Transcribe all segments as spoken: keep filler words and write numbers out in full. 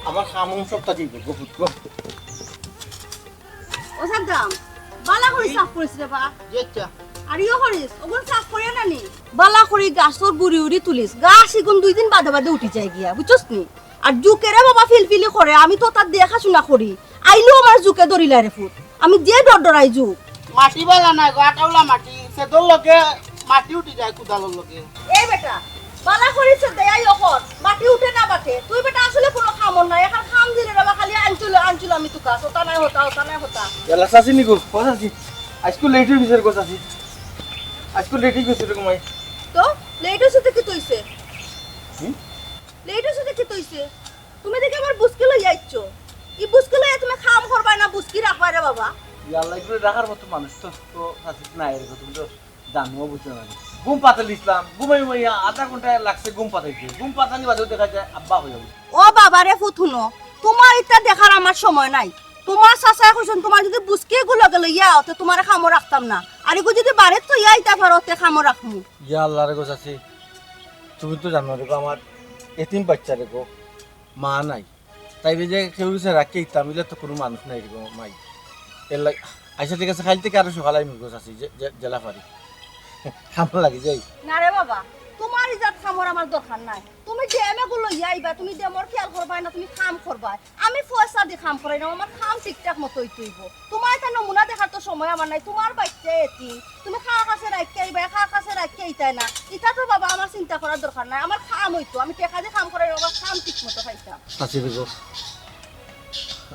আমার কাম উম সব তাজি করবো, বুঝছো? ও সাদ্দাম, বালা করি সাফ করিস রে বা। জি আচ্ছা। আর ইয়ো করিস, ওগুন সাফ করিয়া না নি। বালা করি গাছর গুড়ি উড়ি তুলিস, গাছ ইগুন দুই দিন বাদে বাদে উঠি যায় গিয়া, বুঝছস নি? আর জুকেরে বাবা ফিলফিলি করে, আমি তো তার দেখাশোনা করি, আইলেও আমার জুকে ধরিলায় রে ফুত, আমি যে ডর ডরাই জুক। মাটি বালা না গো, আটাউলা মাটি, সেদর লগে মাটি উঠি যায় কুদালর লগে। এই বেটা, বালা করিস দেয়াই অকর, মাটি উঠে না বাটে। তুই বেটা আসলে কোনো কামর নাই, এখন কাম দিলে রে বা খালি আঞ্চল আঞ্চল আমি তুকাস, হতা নাই হতা, হতা নাই হতা। এলা চাচি নি গো, ও চাচি, আজকে লেট হয়ে গেছে রে গো চাচি, আজকে লেট হয়ে গেছে রে গো মাই। তো লেট হয়েছে তো কি তৈছে? হুম? লেট হয়েছে তো কি তৈছে? তুমি দেখি আমার বুসকি লইয়া আইছো, ই বুসকি লইয়া তুমি কাম করবায় না বুসকি রাখবায় রে বাবা? ইয়াল্লা, এগুলো রাখার মতো মানুষ তো, তো চাচি নাই রে গো, তুমি তো জানো, বুঝছো না। ঘুম পাতাল দিছিলাম, ঘুমাই ঘুমাই আধা ঘন্টা লাগছে ঘুম পাতাইতে। ঘুম পাতানি বাদে দেখা যায় আব্বা হয়ে যাবো। ও বাবা রে ফুত, হুনো, তোমার ইতা দেখার আমার সময় নাই। তোমার চাচায় কইছইন, তোমার যদি বুসকি এগু লগে লইয়া আও, তে তোমারে কামো রাখতাম না। আর এগু যদি বাড়িত থইয়া আইতা পারো, তে কামো রাখমু। ইয়া আল্লাহ রে গো চাচি, তুমি তো জানো রে গো, আমার এতিম বাচ্চা রে গো, মা নাই। তাই যে কেউ গেছে রাখিয়া ইতাম, ইলা তো কোনো মানুষ নাই রে গো মাই। এর লাগি, আচ্ছা ঠিক আছে, কাইল থাকি আরো সকালে আমি গো চাচি, যে, যে, জেলা পারি। কামো লাগি যাই। না রে বাবা, তোমার ইজাত কামর আমার দরকার নাই। তুমি ডেম এগু লইয়া আইবা, তুমি ডেমর খেয়াল করবায় না, তুমি কাম করবায়। আমি পয়সা দি কাম করাইরাম, আমার কাম ঠিকঠাক মতো অইতে অইবো। তোমার একটা নমুনা দেখার তো সময় আমার নাই। তোমার বাচ্চা এতিম, তুমি কার কাছে রাখিয়া আইবায়, কার কাছে রাখিয়া আইতায় না, ইতা তো বাবা আমার চিন্তা করার দরকার নাই। আমার কাম অইতো, আমি টেকা দি কাম করাইরাম, আমার কাম ঠিক মতো পাইতাম। চাচি রে গো,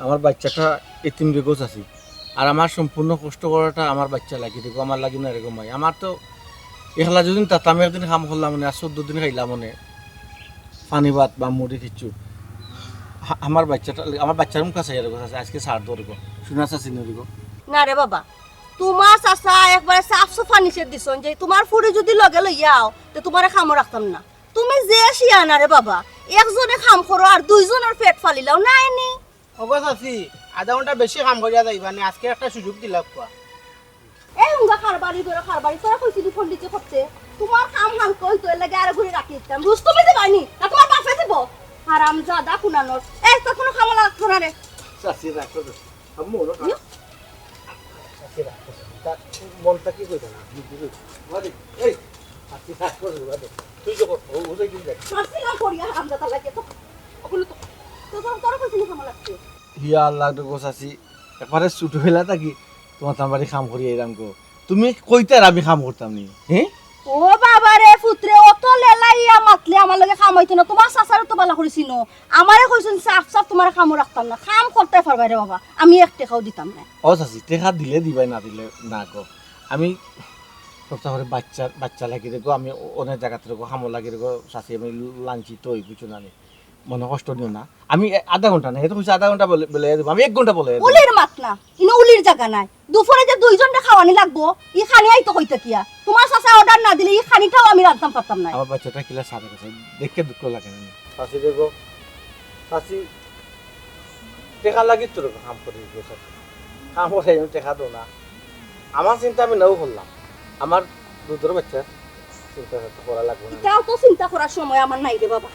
আমার বাচ্চাটা এতিম রে গো চাচি। আর আমার সম্পূর্ণ কষ্ট করাটা আমার বাচ্চা লাগি রে গো, আমার লাগি না রে গো মাই। আমার তো একলা যদি তাতাম একদিন কাম করলাম মানে, আর চোদ্দ দিন খাইলাম মানে, পানি ভাত বা মুড়ি কিচ্ছু। আ-, আমার বাচ্চাটা, আমার বাচ্চার মুখ আছে রে গো চাচি, আজকে সার ধরে গো, শুনা চাচি নি রে গো। না রে বাবা, তোমার চাচা একবারে সাফ সুফা নিষেধ দিছইন যে তোমার ফুড়ি যদি লগে লইয়া আও, তে তোমারে কামো রাখতাম না। তুমি যে শিয়ানা রে বাবা, একজনে কাম করো আর দুইজনর পেট ফালিলাও, নায় নি? ওগো চাচি, আধা ঘন্টা বেশি কাম করিয়া যাইবা নি, আজকে একটা সুযোগ দিলাউক্কা। এই উঙ্গা কারবারি ধরো কারবারি, তোরা কইছিলি পণ্ডিত যে করতে, তোমার কাম হালকা অইতো, এর লাগি আরো ঘুরে রাখি দিতাম। রুজ তুমি দিবায় নি, না তোমার বাপে দিবো? হারামজাদা কুনানোর। এই, তোর কোনো কামো লাগতো না রে। চাচি, রাখো তো। আম্মু, ওরা ইয়ো। চাচি, রাখো। তা মনটা কি কইতা না? আমি কি কই? বাদে, এই, চাচি, রাখো রে, বাদে। তুই তো কর, ও, ও যাই দিন দেখ। চাচি না করিয়া হারামজাদা লাগে তো। ওগুলো তো, তো তোর, তোর কইছিলি কামো লাগছে। ইয়া আল্লাহ, তো গো চাচি, একবারে ছোটবেলা থাকি তোমার তার বাড়ি কাম করি আইরাম গো। তুমি কইতায় আর আমি কাম করতাম নি, হ্যাঁ? ও বাবা রে, পুত্রে, অত লেলাইয়া মাতলে আমার লগে কাম অইতো না। তোমার চাচারে তো বালা করি চিনো। আমারে কইছইন, "সাফ সাফ তোমারে কামো রাখতাম না, কাম করতায় পারবায় রে বাবা, আমি এক টেকাও দিতাম না।" ও চাচি, টেকা দিলে দিবায়, না দিলে না গো। আমি সপ্তাহ করে বাচ্চা, বাচ্চা লাগি রে গো, আমি অ-, অনেক জায়গা থেকে গো, কামো লাগি রে গো, চাচি, আমি লাঞ্ছিত অই, বুঝছো না নি? মনে কষ্ট দিও না। আমি এ-, আধা ঘন্টা না, হে তো কইছে আধা ঘন্টা বলে, বলে দিব, আমি এক ঘন্টা বলে দিব। উলির মাত না, ইনো উলির জাগা নাই। দুপুরে যে দুইজনরে খাওয়ানি লাগবো, ই খানি আইতো কই থাকিয়া? তোমার চাচা অর্ডার না দিলে ই খানিটাও আমি রাখতাম পারতাম না। আমার বাচ্চাটা কিলা সাদা গেছে, দেখে দুঃখ লাগে না। চাচি দেখো, চাচি, টেকা লাগি তোর কাম করি গো চাচি। কাম করে আমি টেকা দেও না। আমার চিন্তা আমি নাও করলাম। আমার দুধর বাচ্চা চিন্তা তো করা লাগবো না। এটাও তো চিন্তা করার সময় আমার নাই রে বাবা।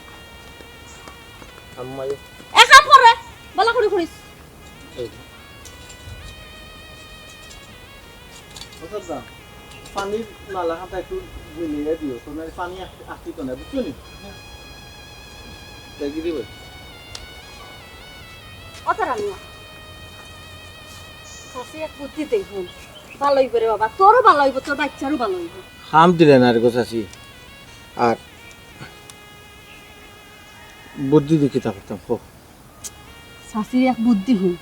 আম্মাই। এ কাম কর রে, বালা করি করিস। এই যে। ও দাদা, পানির নালা কাটা একটু মিলিয়ে দিও, তো নাহলে পানি আট-, আটকিত না, বুঝছো নি? দেখি দিবে। ও তারা মিয়া। চাচি এক বুদ্ধি দেই হুন। ভালো অইবো রে বাবা, তোরও ভালো অইবো, তোর বাচ্চারও ভালো অইবো। কাম দিলে না রে গো চাচি। আর বুদ্ধি দি কিতা করতাম, কও। চাচির এক বুদ্ধি হুন।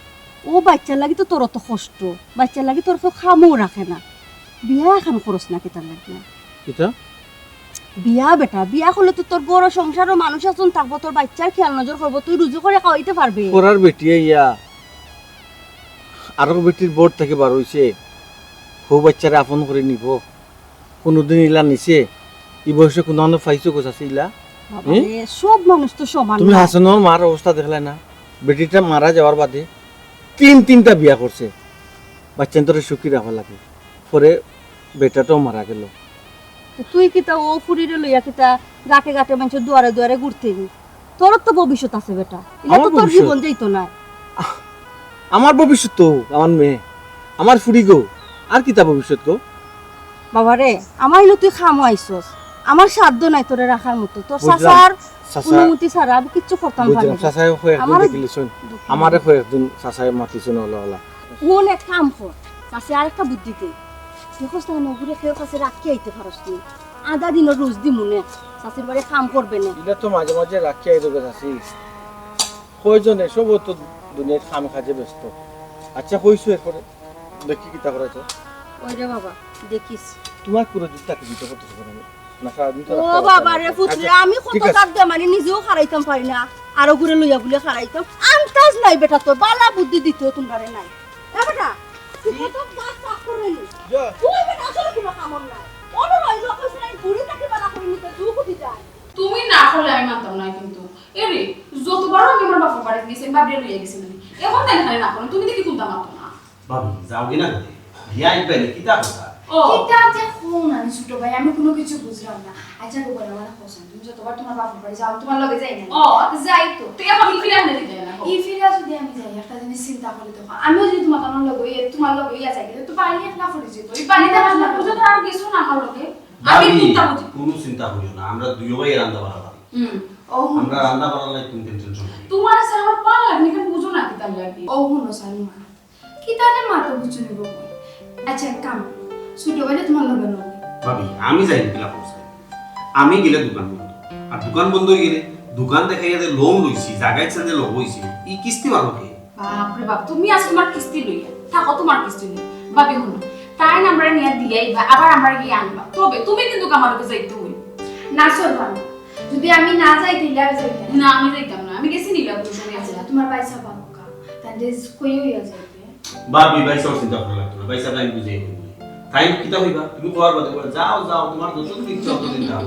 ও বাচ্চার লাগি তো তোর অত কষ্ট, বাচ্চার লাগি তোর তো কামও রাখে না। বিয়া এখান করস না কিতার লাগি? কিতা? বিয়া বেটা, বিয়া করলে তো তোর ঘর সংসারও মানুষ একজন থাকবো, তোর বাচ্চার খেয়াল নজর করবো, তুই রুজি করে খাওয়াইতে পারবে। পড়ার বেটি আইয়া আরো বেটির বর থেকে বার হইছে, হউ বাচ্চারে আপন করে নিব। কোনোদিন ইলা নিছে? ই বয়সে কোনো আনো পাইছো গো চাচি ইলা? বাবা হুম? রে, সব মানুষ তো সমান তুমি না। হাসানোর মার অবস্থা দেখলে না? বেটিটা মারা যাওয়ার বাদে তিন তিনটা বিয়া করছে। বাচ্চান্তরে সুখী রাখা লাগে। পরে বেটাটাও মারা গেল। তো তুই কিতা অউ ফুড়িরে লইয়া কিতা ঘাটে ঘাটে মানষর দুয়ারে দুয়ারে ঘুরতে নি? তোর তো ভবিষ্যৎ আছে বেটা, ইলা তো আমার তোর ভবিষ্যৎ? জীবন যাইতো না। আহ, আমার ভবিষ্যৎ তো আমার মেয়ে, আমার ফুড়ি গো, আর কিতা ভবিষ্যৎ গো? বাবা রে, আমার ইনো তুই কামো আইছস, আমার সাধ্য নাই তোরে রাখার মতো। তোর বুঝলাম। চাচার চাচা অনুমতি ছাড়া আমি কিচ্ছু করতাম পারি বুঝলাম, না। চাচায় কয়েকদিন আমার দেখিলিছইন, দুঃখ আমারে লাগে। কয়েকদিন চাচায় মাতিছইন, ওলা ওলা। হুন, এক কাম কর, চাচায় আরেকটা বুদ্ধি দে। দেখোস না, নগুরে কেউর কাছে রাখি আইতে পারস নি। আধা দিনর রোজ দিমু নে, চাচির বাড়ি কাম করবে নে। ইলা তো মাঝে মাঝে রাখি আইতো গো চাচি। কয়জনে, সব তো দুনিয়ার কাম কাজে ব্যস্ত। আচ্ছা, কইছো এরপরে? দেখি কিতা করা যায়। ওই রে বাবা, দেখিস। তোমার পুরো দিন তাকে দিতে করতেছে না। না, সারাদিন তো ও রাখতে বাবা পারবে রে না। পুত্রে, আচ্ছা, আমি কত ঠিক আছে। কাজ দে মানে নিজেও খাড়াইতাম পারি না, আরো ঘুরে লইয়া বুলে খাড়াইতাম। আন্দাজ নাই বেটা, তো বালা বুদ্ধি দিতেও তোমরারে নাই। এ বেটা, তুই কত বাস পাস করে নি? যা। তুই বেটা আসলে কোনো কামড় নাই। অনু লইল কইছে না, ঘুরে তাকে বালা করে নিতে দুঃখ দি যায়। তুমি না করলে আমি মানতাম না কিন্তু। এরে, যতবার আমি আমার বাপের বাড়ি গেছি, আমি বাবরে লইয়া গেছি মানে। এখন তাই এখানে না করো, তুমি দেখি কোনটা মাতো না। ভাবি, যাওগি না কই? বিয়া আইবা নি, কিতা কথা? ও। কিতা যে কও না নি ছোট ভাই, আমি কোনো কিছু বুঝলাম না। আচ্ছা গো, বলো, আমার কথা, তুমি যতবার তোমার বাপের বাড়ি যাও, তোমার লগে যাই না? ও। যাই তো। তো এখন ই ফিরে আনতে দিতে না? ই ফিরে যদি আমি যাই, একটা জিনিস চিন্তা করি তো, আমিও যদি তোমার, তোমার লগে, তোমার লগে ইয়া যাই, তো বাড়ি একলা পড়ে যেত। এই বাড়িতে আমার না বুঝো, তার আর কিছু না আমার লগে। আমি ভাবি, চিন্তা বুঝি। কোনো চিন্তা করিও না, আমরা দুইও ভাই রান্দা বাড়া পারি। হুম। ও, হুম। আমরা রান্দা বাড়া লাই তুমি টেনশন নাই। তোমার আছে আমার পা লাগনি, কেন বুঝো না কিতা লাগে? ও, হুনো, সালমা। কিতা রে মা তো বুঝছো নি গো? আচ্ছা, এক কাম করো। ছোট ভাইরে তোমার লগে লও। ভাবি, আমি যাই না কিলা করছে? আমি গেলে দোকান বন্ধ। আর দোকান বন্ধ হয়ে গেলে দোকান দেখাইয়া যে লোন লইছি, জায়গায় যে লোন হইছে, ই কিস্তি মারবো কে? বাপ রে বাপ, তুমি আজ তোমার কিস্তি লইয়া। থাকো তোমার কিস্তি লইয়া। ভাবি হুনো, তাই না আমরা নিয়ে দিয়াই বা আবার আমরা গিয়ে আনবা। তবে তুমি কিন্তু আমার লগে যাইতে হইব। না চলবা না। যদি আমি না যাই, তাইলে আর যাইতে না। না, আমি যাইতাম না। আমি গেছি নীলা পুরুষ, আমি আছি। আচ্ছা, তোমার ভাই সাহেব বাবুকা। তাহলে কইও ইয়া যাইতে। ভাবি, ভাই সাহেব চিন্তা করা লাগতো না। ভাই সাহেব আমি বুঝাই কইব। তাই কিতা হইবা? তুমি কওয়ার বাদে কইবা, "যাও, যাও, তোমার যত দিন ইচ্ছা অত দিন যাও।"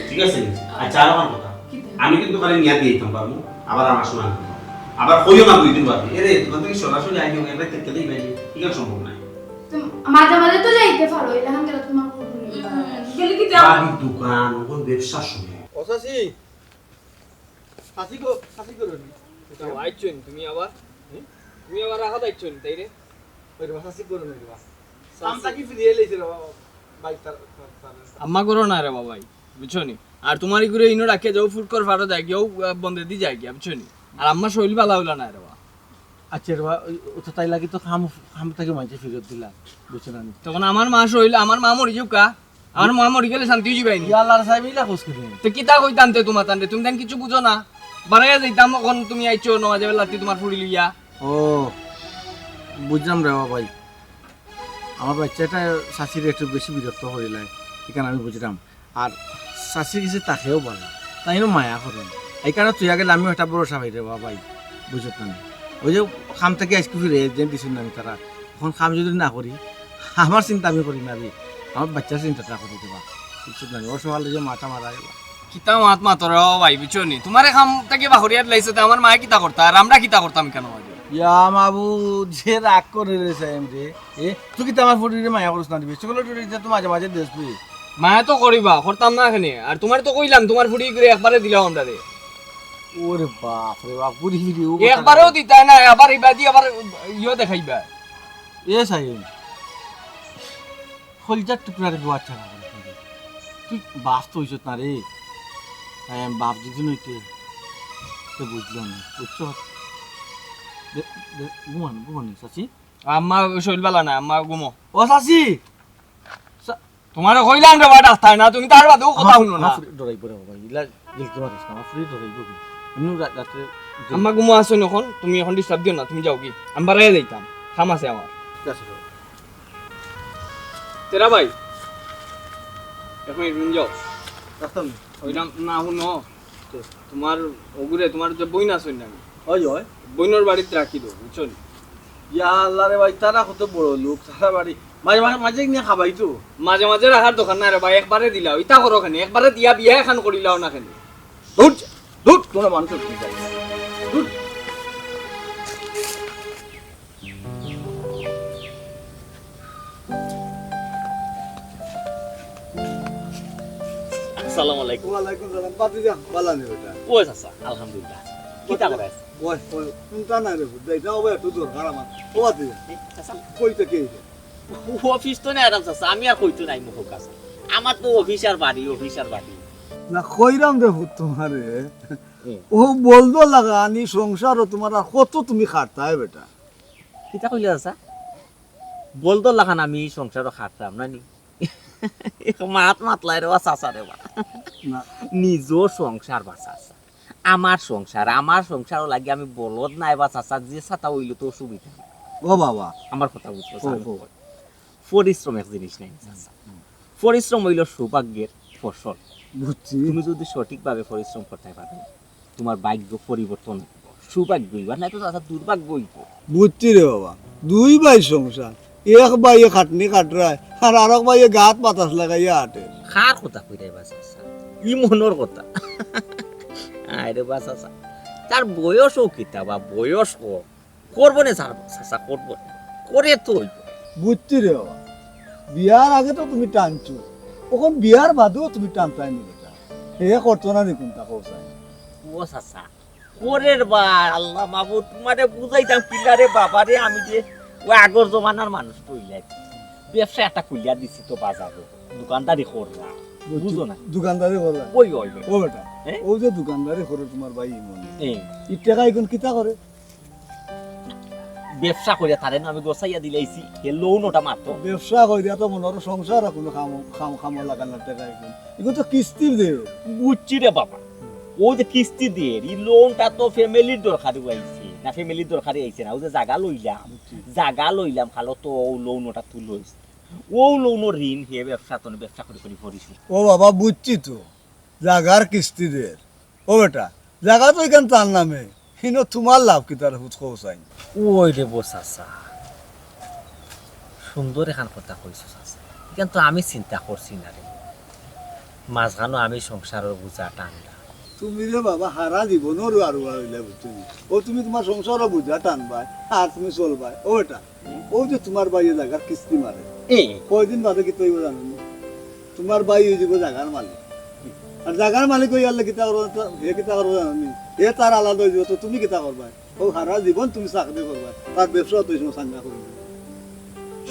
ঠিক আছে? আচ্ছা, আর আমার কথা। কিতা? আমি কিন্তু খালি নিয়ে দিয়ে দিতাম পারবো, আবার আমার সময় আনতে পারবো। আবার কইও না দুই দিন বাদে, "এরে, তোমার থেকে সরাসরি আইও, এবার থেকে দিই ভাই।" ঠিক আছে, সম্ভব নাই। তো মাঝে মাঝে তো যাইতে পারো, এলাখান গেলে তোমার খুব হুম, গেলে কি যাও? ভাবি দোকান, ওখান ব্যবসার সময়। ও চাচি, চাচি গো, চাচি গো রে। তো আইছো নি তুমি আবার? হুম? তুমি আবার রাখা যাইছো নি, তাই রে? ওই রে, চাচি গো রে, ওই রে। চাচি। কামটা কি ফিরিয়ে লইছে রে বাবা? বাইক তার, তার, তার। আম্মা করো না রে বাবাই, বুঝছো নি? আর তোমার ইগুরে ইনো রাখে যাও, ফুট কর ফাটো দেয়, কেউ, আহ, বন্ধে দি যায় গিয়া, বুঝছো নি? আর আম্মা শরীর বালা হইলা না রে বাবা। আচ্ছা রে বাবা, ওই, ও তো তাই লাগি তো কাম, কাম থাকি মানষে ফিরত দিলা, বুঝছো না নি? তখন আমার মা শরীর, আমার মা মরি যাউক্কা, আমার মা মরি গেলে শান্তি হয়ে যাবে নি। ইয়া আল্লাহর সাহেব, ইলা খোঁজ কিনে। তো কিতা কইতাম তে তোমার তান্ডে, তুমি তান কিছু বুঝো না। বাড়াইয়া যাইতাম, অখন তুমি আইছো নমাজে বেলাতে তোমার ফুড়ি লইয়া। ও, বুঝলাম রে বাবাই। আমার বাচ্চাটা চাচির একটু বেশি বিরক্ত করিলায়, এখানে আমি বুঝলাম। আর চাচির গেছে তাকেও বলা, তাইও মায়া করেন। এই কারণে তুই আগে আমিও একটা ভরসা পাই রে বাবাই, বুঝত না। ওই যে কাম থাকি আজকে ফিরে এজেন্ট দিছইন না তারা, অখন কাম যদি না করি, আমার চিন্তা আমি করি না রে, আমার বাচ্চার চিন্তাটা করি দেবা, বুঝত না। ওর সকালে যে মাথা মারা গেল। কিতা মাত মাতো রে বাবাই, বুঝছো নি? তোমারে কাম থাকি বাহরিয়াত লাইছে, তে আমার মায়ে কিতা করতা, আর আমরা কিতা করতাম কেন? ইয়া মাবুদ, যে রাগ করে রে সাইম রে। এ, তুই কিতা আমার ফুড়িরে মায়া করস না দিবি? চকলেট উঠে তো মাঝে মাঝে দেস তুই। মায়া তো করিবা, করতাম না এখানে। আর তোমার তো কইলাম, তোমার ফুড়ি করে একবারে দিলাম আমরা রে। ওরে বাপ রে বাপ, ঘুরি ফিরি ও কথা একবারেও না। দিতা না, আবার ইবাদি আবার ইয়ো দেখাইবা। এ সাইম, কলিজার টুকরা রে, বাচ্চা না করে। তুই বাপ তো হইছত না রে। সাইম, বাপ যদি নইতে, তো বুঝলাম না, বুঝছো? দে, দে, ঘুমান, ঘুমান, চাচি। আম্মা শরীর বালা না, আম্মা ঘুমো। ও চাচি! চা- তোমারে কইলাম রে বা ডাক্তার না, তুমি তার বাদেও কথা আমার, হুনো না। আমার ফুড়ি ডরাইবো রে বাবা, ইলা গিলতি মারিস না, আমার ফুড়ি ডরাইবো কি? এমনি রা-, রাত্রে যে আম্মা ঘুমো আছো অখন, তুমি অখন ডিস্টার্ব দিও না, তুমি যাও কি? আমি বাড়াইয়া যাইতাম, কাম আছে আমার। ঠিক আছে, যাও। তেরা ভাই, এক মিনিট, তুমি যাও। রাখতাম না। ওইটা না হুনো। তো তোমার ওগুরে, তোমার যে বইন আছে না, ওই, ওই। বইনর বাড়িত রাখি দেও, বুঝছো নি? ইয়া আল্লাহ রে ভাই, তারা কত বড় লোক, তারা বাড়ি মাঝে মাঝে, মাঝে নিয়ে খাবাই তো। মাঝে মাঝে রাখার দরকার না রে ভাই, একবারে দিলাও, ইতা করো কেনে, একবারে দিয়া বিয়া এখান করিলাও না কেনে? ধুর, ধুর, তোমরা মানুষ কি চাই? ধুর। আসসালামু আলাইকুম। ওয়ালাইকুম সালাম। বাতিজা, বালা নি বেটা? ওই চাচা, আলহামদুলিল্লাহ। কিতা করে আছে? ওই, ওই, চিন্তা নাই রে, বুঝ, এটা হবে একটু দরকার আমার। ও বাতিজা, এ, চাচা, কই থেকে এই রে? অফিস তো নাই, আরাম চাচা, আমি আর কইতো নাই মুখ কাছে। আমার তো অফিস আর বাড়ি, অফিস আর বাড়ি। না, কইরাম রে পুত তোমারে। হুম। ও বলদো লাগানি সংসারও তোমার আর কত তুমি খাটতায় বেটা? কিতা কইলে চাচা? বলদো লাগান আমি সংসারও খাটতাম না নি? মাত মাতলাই রে বা চাচা রে বা। না। নিজর সংসার বা চাচা। আমার সংসার, আমার সংসারও লাগে আমি বলদ নাই বা চাচা, যে চাচা অইলে তো অসুবিধা নাই। ও বাবা। আমার কথা বুঝছো, ও, চাচা? ও। পরিশ্রম এক জিনিস নাই, চাচা। হুম। পরিশ্রম অইলো সৌভাগ্যের ফসল। বুঝছি। তুমি যদি সঠিকভাবে পরিশ্রম করতে পারো, তোমার ভাগ্য পরিবর্তন অইবো, সৌভাগ্য অইবো, আর নাইতো চাচা দুর্ভাগ্য অইবো। বুঝছি রে বাবা, দুই ভাই সংসার, এক ভাইয়ে খাটনি খাটরায়, আর আরক ভাইয়ে গাত বাতাস লাগাইয়া আটে। কার কথা কইরায় বা চাচা? ই মনর কথা। আয় রে বা চাচা, তার বয়সও কিতা বা, বয়স কম। করবো নে চাচা, করবো নে। করে তো অইবো। বুঝছি রে বাবা, বিয়ার আগে তো তুমি টানছো, অখন বিয়ার বাদেও তুমি টানতায় নি বেটা। হে করতো না নি কুনতা কও চাই? ও চাচা, করের বা, আল্লাহ মাবুদ, তোমারে বুঝাইতাম কিলা রে বাবা রে, আমি যে ওই আগর জমানার মানুষ তো অইলাই। ব্যবসা একটা খুলিয়া দিছি তো বাজারো, দোকানদারি কররা, বুঝছি। বুঝো না? দোকানদারি কররা? ওই, ওই, ওই। ও বেটা, হ্যাঁ? ও যে দোকানদারি করে তোমার ভাই ইমন, হ্যাঁ। ই টেকা ইগুন কিতা করে? ব্যবসা করিয়া তারে না আমি গোছাইয়া দিলাইছি, হে লোন ওটা মারতো। ব্যবসা করিয়া তো মনে হয় সংসার আর কোনো কাম, কাম, কামো লাগার না টেকা ইগুন। ইগুন তো কিস্তির দের। বুঝছি রে বাবা। ও যে কিস্তি দের, ই লোনটা তো ফ্যামিলির দরকারে আইছে, না ফ্যামিলির দরকারে আইছে না। ও যে জাগা লইলাম, বুঝছি। জাগা লইলাম, খালো তো ও লোন ওটা তুলইছে। ও লোনর ঋণ হে ব্যবসা তো ব্যবসা করি করি পরিশোধ। ও বাবা, বুঝছি তো, জাগার কিস্তি দের। ও বেটা, জাগা তো ইখান তার নামে, হিনো তোমার লাভ কিতা রে পুত কও চাই? ওই রে বা চাচা, সুন্দর এখান কথা কইছো চাচা, ইখান তো আমি চিন্তা করছি না রে। মাঝখানো আমি সংসারর বুঝা টানলাম। তুমি রে বাবা, হারা জীবনর আরুয়া অইলে বুঝছো নি? ও তুমি তোমার সংসারর বুঝা টানবায়, আর তুমি চলবায়। ও বেটা, ও যে তোমার ভাইয়ে জাগার কিস্তি মারে, এ। কয়দিন বাদে কিতা অইবো জানো নি? তোমার ভাই অই যাইবো জাগার মালিক। আর জাগার মালিক অইয়ারলে কিতা করবো, হে কিতা করবো জানো নি? হে তার আলাদা অই যাইবো, তো তুমি কিতা করবায়? ও হারা জীবন তুমি চাকরি করবায়, তার ব্যবসা তো এই সময় চাঙ্গা করবে।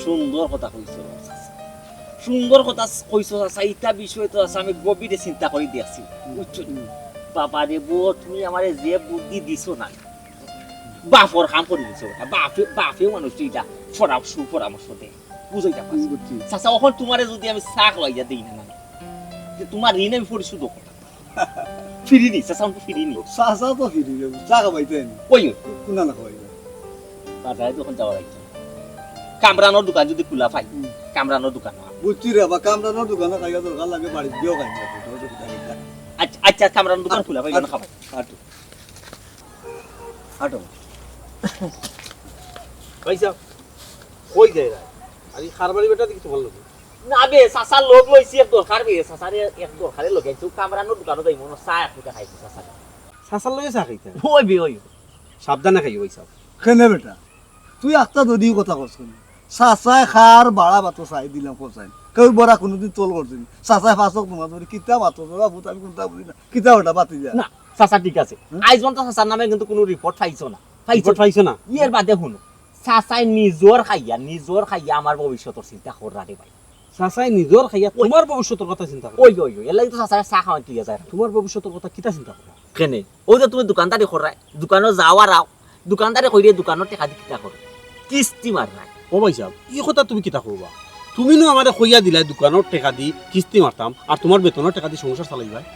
সুন্দর কথা কইছো চাচা, সুন্দর কথা কইছো চাচা। ইটা বিষয় তো আছে, আমি গভীরে চিন্তা করি দেখছি, বুঝছো নি? হুম। বাবা রে বা, তুমি আমারে যে বুদ্ধি দিছো না, বাপর কাম করি দিছো বেটা। বাপে, বাপেও মানুষ ইটা পরা-, সুপরামর্শ দেয়। বুঝাইতাম পারছি। হুম, বুঝছি। চাচা, অখন তোমারে যদি আমি চা খাওয়াইয়া দেই না, মানে, যে তোমার ঋণ আমি পরিশোধ করতাম। ফিরি নি, চাচা, আমাকে ফিরি নি। চাচা তো ফিরি নি, চা খাওয়াইতে নি। ওই, ওই। কোনা না খাওয়াইতে? বাজারে তখন যাওয়া লাগছে। কামরানোর দোকান যদি খোলা পাই, হুম। কামরানোর দোকান। বুঝছি রে, বা কামরানোর দোকানে খাইয়া দরকার লাগে, বাড়িত গিয়াও খাই না, অসুবিধা নাই। আচ্ছা, আচ্ছা, কামরানোর দোকান খোলা পাই, আচ্ছা। খাওয়াই। আটো। আটো। ভাই সাহেব, কই যাইরা? আর ই কারবারি বেটা দেখি তোমার লগে। না বে, চাচার লগ লইছি এক দরকার বে, চাচারে এক দরকারে লগে আনছি, কামরানোর দোকানো যাইমু, চা এক ফুটা খাইছি চাচার। চাচার লগে চা খাইতা? ওই বে, ওই। সাবধানে খাইও ভাই সাহেব। কেনে বেটা? তুই একটা যদি কথা কস কেনে? চাচায় কার বাড়া বাতো চাই দিলাম কোথায়? কেউ বড়া কোনোদিন তোল করছে নি? চাচায় ফাঁসক তোমার ধরে কিতা মাতো তোরা ভূত আমি কোনটা বুঝি না। কিতা ওটা বাতি যা। না, চাচা ঠিক আছে। হুম? আইজ পর্যন্ত চাচার নামে কিন্তু কোনো রিপোর্ট পাইছো না। পাইছো? রিপোর্ট পাইছো না? এর বাদে হুনো, চাচায় নিজর খাইয়া, নিজর খাইয়া আমার ভবিষ্যতর চিন্তা কররা রে ভাই। চাচায় নিজর খাইয়া ওই। তোমার ভবিষ্যতর কথা চিন্তা করে? ওই, ওই, ওই, এর লাগি তো চাচায় চা খাওয়াইতে লইয়া যায়। তোমার ভবিষ্যতর কথা কিতা চিন্তা করে? কেনে? ওই যে তুমি দোকানদারি কররায়, দোকানো যাও আর আও, দোকানদারি করিয়া দোকানর টেকা দি কিতা করো? কিস্তি মাররায়। ও ভাই সাহেব, ই কথা তুমি কিতা কইবা? তুমি নু আমারে কইয়া দিলায় দোকানর টেকা দি কিস্তি মারতাম, আর তোমার বেতনর টেকা দি সংসার চালাইবায়।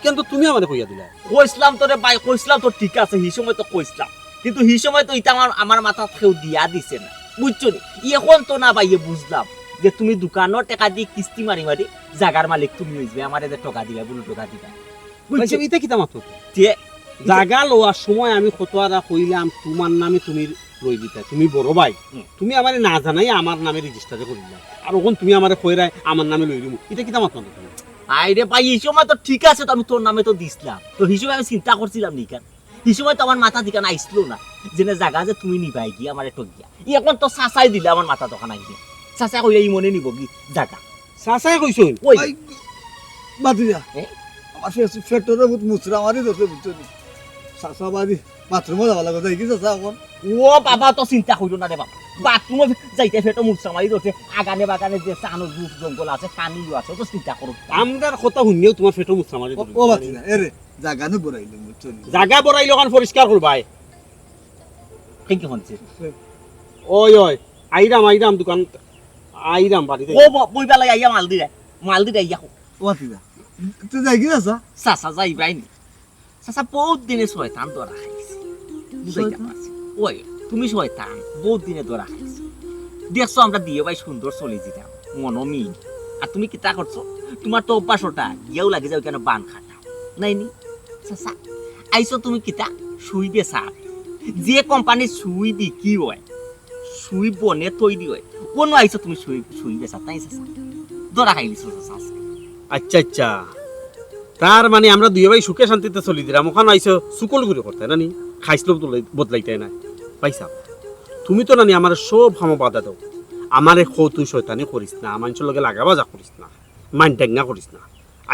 কিন্তু তুমি আমারে কইয়া দিলায়। কইছলাম তো রে ভাই, কইছলাম তো ঠিক আছে, হি সময় তো কইছলাম। কিন্তু হি সময় তো ইটা আমার, আমার মাথাত কেউ দিয়া দিছে না। বুঝছো নি? এখন তো না ভাইয়ে বুঝলাম যে তুমি দোকানর টেকা দি কিস্তি মারি মারি জাগার মালিক তুমি অইযিবায়, আমারে যে ঠগা দিবায়, বুলে ঠগা দিবায়। বুঝছো? আচ্ছা, ইটা কিতা মাতো? তে জাগা লওয়ার সময় আমি কত আরা কইলাম, তোমার নামে তুমি লই দিতায়, তুমি বড় ভাই। হুম। তুমি আমারে না জানাইয়া আমার নামে রেজিস্টারে করিলায়। আর অখন তুমি আমারে কইরায় আমার নামে লই দিমু। ইটা কিতা মাতো তুমি? আরে ভাই, হি সময় তো ঠিক আছে, তো আমি তোর নামে তো দিছলাম। তো হি সময় আমি চিন্তা করছিলাম নি কেন? হি সময় তো আমার মাথাত ইখান আইছলো না। যেনে জাগা যে তুমি নিবায় গি আমারে ঠগিয়া। ই এখন তো চাচায় দিলে আমার মাথাত অখান আইছে। চাচায় কইলে ই মনে নিবো গি জাগা? চাচায় কইছইন? ওই। আই, বাদ দিয়া। এ? আমার ফেস-, ফেটরে বহুত মুচড়া মারি ধরছে, বুঝছো নি? চাচা বাড়ি বাথরুমো যাওয়া লাগে, যাই কি চাচা এখন? ও বাবা, তো চিন্তা করিও না রে বাবা, বাথরুমো যাইতে ফেটো মুচড়া মারি ধরছে, আগানে বাগানে যে চানো জুস জঙ্গল আছে, পানিও আছে, তো চিন্তা করো। আমরার কথা হুনিয়াও তুমার ফেটো মুচড়া মারি ও, ধরছে। ও বাদ দিয়া, এরে, জাগা নু বড়াইলে, বুঝছো নি? জাগা বড়াইলে ওখান পরিষ্কার করবায়। ঠিক আছে। ওই, ওই, আইরাম, আইরাম দোকান, আইরাম বাড়িত। ও ব-, বইবা লাগি আইয়া মাল দিরা, মাল দিরা আইয়া। ও বাদ দিয়া। তুই যাই কি চাচা? চাচা যাইবায় নি। চাচা, বউত দিনে শয়তান ধরা খাইছে। বুঝাইতাম শয়তান? পারছি। ওই, তুমি শয়তান, বউত দিনে ধরা খাইছে। দেখছো, আমরা দুইও ভাই সুন্দর চলি যিতাম, মনো মিল। আর তুমি কিতা করছো? তুমার তো অভ্যাস ওটা, গিয়াও লাগি যাও কেনে বান খাটা। নাই নি? চাচা, আইছো তুমি কিতা? সুই বেচাত। যে কোম্পানির সুই বিক্রি অয়, সুই বনে তৈরি অয়, অনো আইছো তুমি সুই, সুই বেচাত, তাই চাচা? ধরা খাইলিছো চাচা আজকে। আচ্ছা, আচ্ছা। তার মানে আমরা দুইও ভাই সুখে শান্তিতে চলি দিলাম, ওখান আইছো চুগলখুরি করতে না নি? খাইছলত বদলাই-, বদলাইতে না। ভাইসাব, তুমি তো না নি আমার সব কামো বাধা দেও। আমারে কও তুই শয়তানি করিস না, মানষর লগে লাগা বাজা করিস না, মাইন্ড ডেঙ্গা করিস না।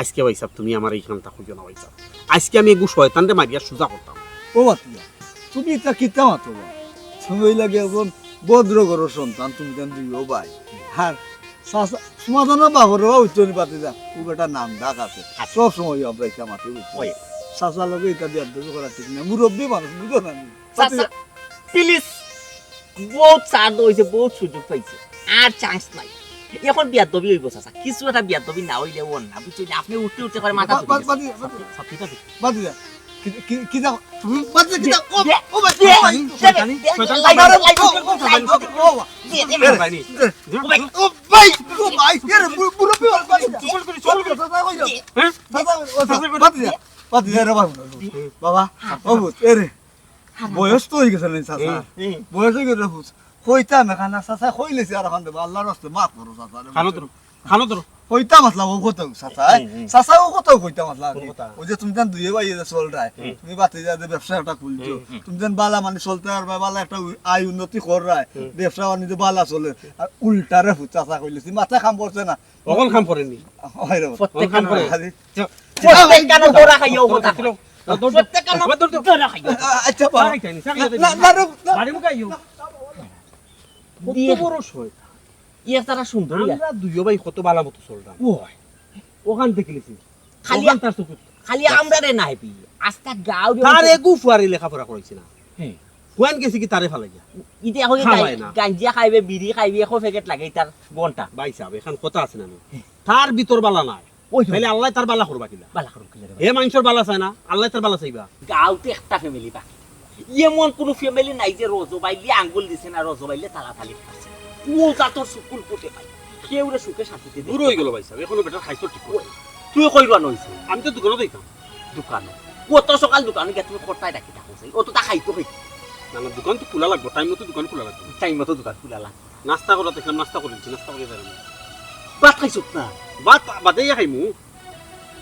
আজকে ভাইসাব তুমি আমারে ই কামটা কইও না ভাইসাব। আজকে আমি এগু শয়তানরে মারিয়া সুজা করতাম। ও বাদ দিয়া, তুমি ইতা কিতা মাতো বা? তুমি অইলা গি একজন ভদ্র ঘরর সন্তান, তুমি তান দুইও ভাই। আর চাচা, তোমার জন্য বাপরে বা উচ্চ নিপাতে যা, ও বেটা নাম ডাক আছে। আচ্ছা। সব সময় আমরা ইতা মাতি বুঝছি। ওই। চাচার লগে ইতা বেয়াদবি করা ঠিক না, মুরব্বি মানুষ, বুঝো না নি? চাচা, please, বউত সাধ্য অইছে, বউত সুযোগ পাইছে, আর চান্স নাই। এখন বেয়াদবি অইবো চাচা, কিছু একটা বেয়াদবি না অইলে অর না, বুঝছো নি? আপনে উঠতে উঠতে করে মাথা বা-, বা-, বাদ দিয়া, বাদ দিয়া। সত্যি, সত্যি, সত্যি। বাদ দিয়া। কি, কি, কি যাও? তুমি বাদ দিয়া, কি যাও? ও, ও ভাই, ও ভাই, শয়তানি, শয়তানি, শয়তানি। আরে, ও, ও ভাই, ও ভাই। ও ভাই, ও ভাই, ও ভাই, এরে, বু-, বুড়ো পিও, বাদ দিয়া। চুপ করে, চুপ করে। হ্যাঁ? বাদ দিয়া, বাদ দিয়া, বাদ দিয়া, রে বাবা। বাবা, ও ভূত, এরে। বয়স তো অই গেছে না, চাচা। হুম, হুম। বয়স অই গেছে, ভূত। কইতাম না, খানা চাচা কইলেছি আর এখন দেবো, আল্লাহর রাস্তে মাফ করো, চাচা, রে। খানো ধরো, খানো ধরো। কইতাম আসলাম, ও কথা, চাচা, হুম, হুম। চাচা, ও কথা কইতাম আসলাম। কোন কথা? ওই যে তুমি জান দুইয়ে ভাইয়ে যে চল যায়, হুম। তুমি বাতি যায় যে ব্যবসা একটা খুলছো, হুম, হুম। তুমি জান বালা মানে চলতে পারবে, বালা একটা উ-, আয় উন্নতি কর রায়, হুম। ব্যবসা বাণিজ্য বালা চলে, আর উল্টারে ভূত চাচা কইলেছি, মাথা কাম করছে না। অখন কাম করেনি। হয় রে। প্রত্যেক কানো। আরে। প্রত্যেক কানো ধরা খাইও কথা। ধরো, ধরো, ধরো। প্রত্যেক কানো আবার ধরো, ধরো। ধরা খাইও। আ-, আচ্ছা, বাবা। আরে, খাইনি, খাইনি, না, খাইনি। না, না, না। বাড়ি মুখে আইও। কত দিয়ে বড় শয়তান। ইয়া তারা সুন্দর ইয়া। আমরা দুইও ভাই কত বালা মতো চলতাম। ও হয়। ওখান থেকে লিখি। খালি ওখান তার চকুত। খালি বাস। আমরা রে নাই পি। আস্তা গাঁও রে তার ওখান এগু ফুয়ারি লেখাপড়া করাইছি না। হ্যাঁ। কোয়ান গেছি কি তারে ফালাইয়া? ইতে এখন কি খাওয়ায় গাই-, না। গাঞ্জা খাইবে, বিড়ি খাইবে, একো প্যাকেট লাগে তার ঘন্টা। ভাই সাহেব, এখন কথা আছে না নি? হ্যাঁ। তার ভিতর বালা নাই। ওই তো। তাইলে আল্লাহ তার বালা করবা কিলা? বালা করুক কিলা রে ভাই? হে মানষর বালা চায় না, আল্লাহ তার বালা চাইবা। গাঁওতে একটা ফ্যামিলি বাকি। এমন কোনো ফ্যামিলি নাই যে রজবাইলে আঙ্গুল দিছে না, রজবাইলে তালাতালি করছে। ও জাতর সুকুল ফুটে পাই। কেউরে সুখে শান্তিতে দেখতে বুড়ো হয়ে গেল ভাই সাহেব, এখনো বেটার খাইছো ঠিক করে। তুই কই রওনা হইছো? আমি তো দোকানো দেখতাম। দোকানো? কত সকাল দোকানো গিয়া তুমি কটায় ডাকি থাকো সেই? অত তা খাইতো খাইতো। না, না, দোকান তো খোলা লাগবো, টাইম মতো দোকান খোলা লাগবো। টাইম মতো দোকান খোলা লাগবো। নাস্তা করা দেখলাম, নাস্তা করে দিচ্ছি, নাস্তা করে যাইলাম। ভাত খাইছো না? ভাত বাদে খাইমু।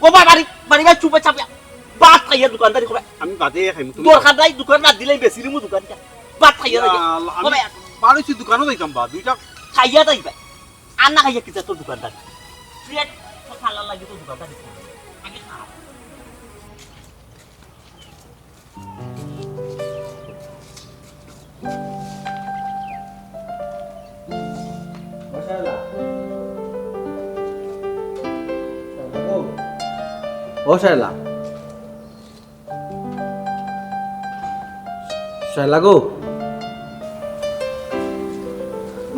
ও ভাই, বাড়ি, বাড়ি ভাই, চুপে চাপিয়া। ভাত খাইয়া দোকানদারি করে। আমি বাদে খাইমু, তুমি দরকার নাই, দোকান না দিলেই বেশি নিমু দোকান দিয়া। ভাত খাইয়া ইয়া যাইয়া। আল্লাহ, ও আমি ভাই, বারোইছি দোকানও যাইতাম বা, দুইটা। খাইয়া যাইবা। আর না খাইয়া কি তোর দোকানদারি? পেট তো খালা লাগে তোর দোকানদারি। আগে খা। ও শায়লা, শায়লা গো।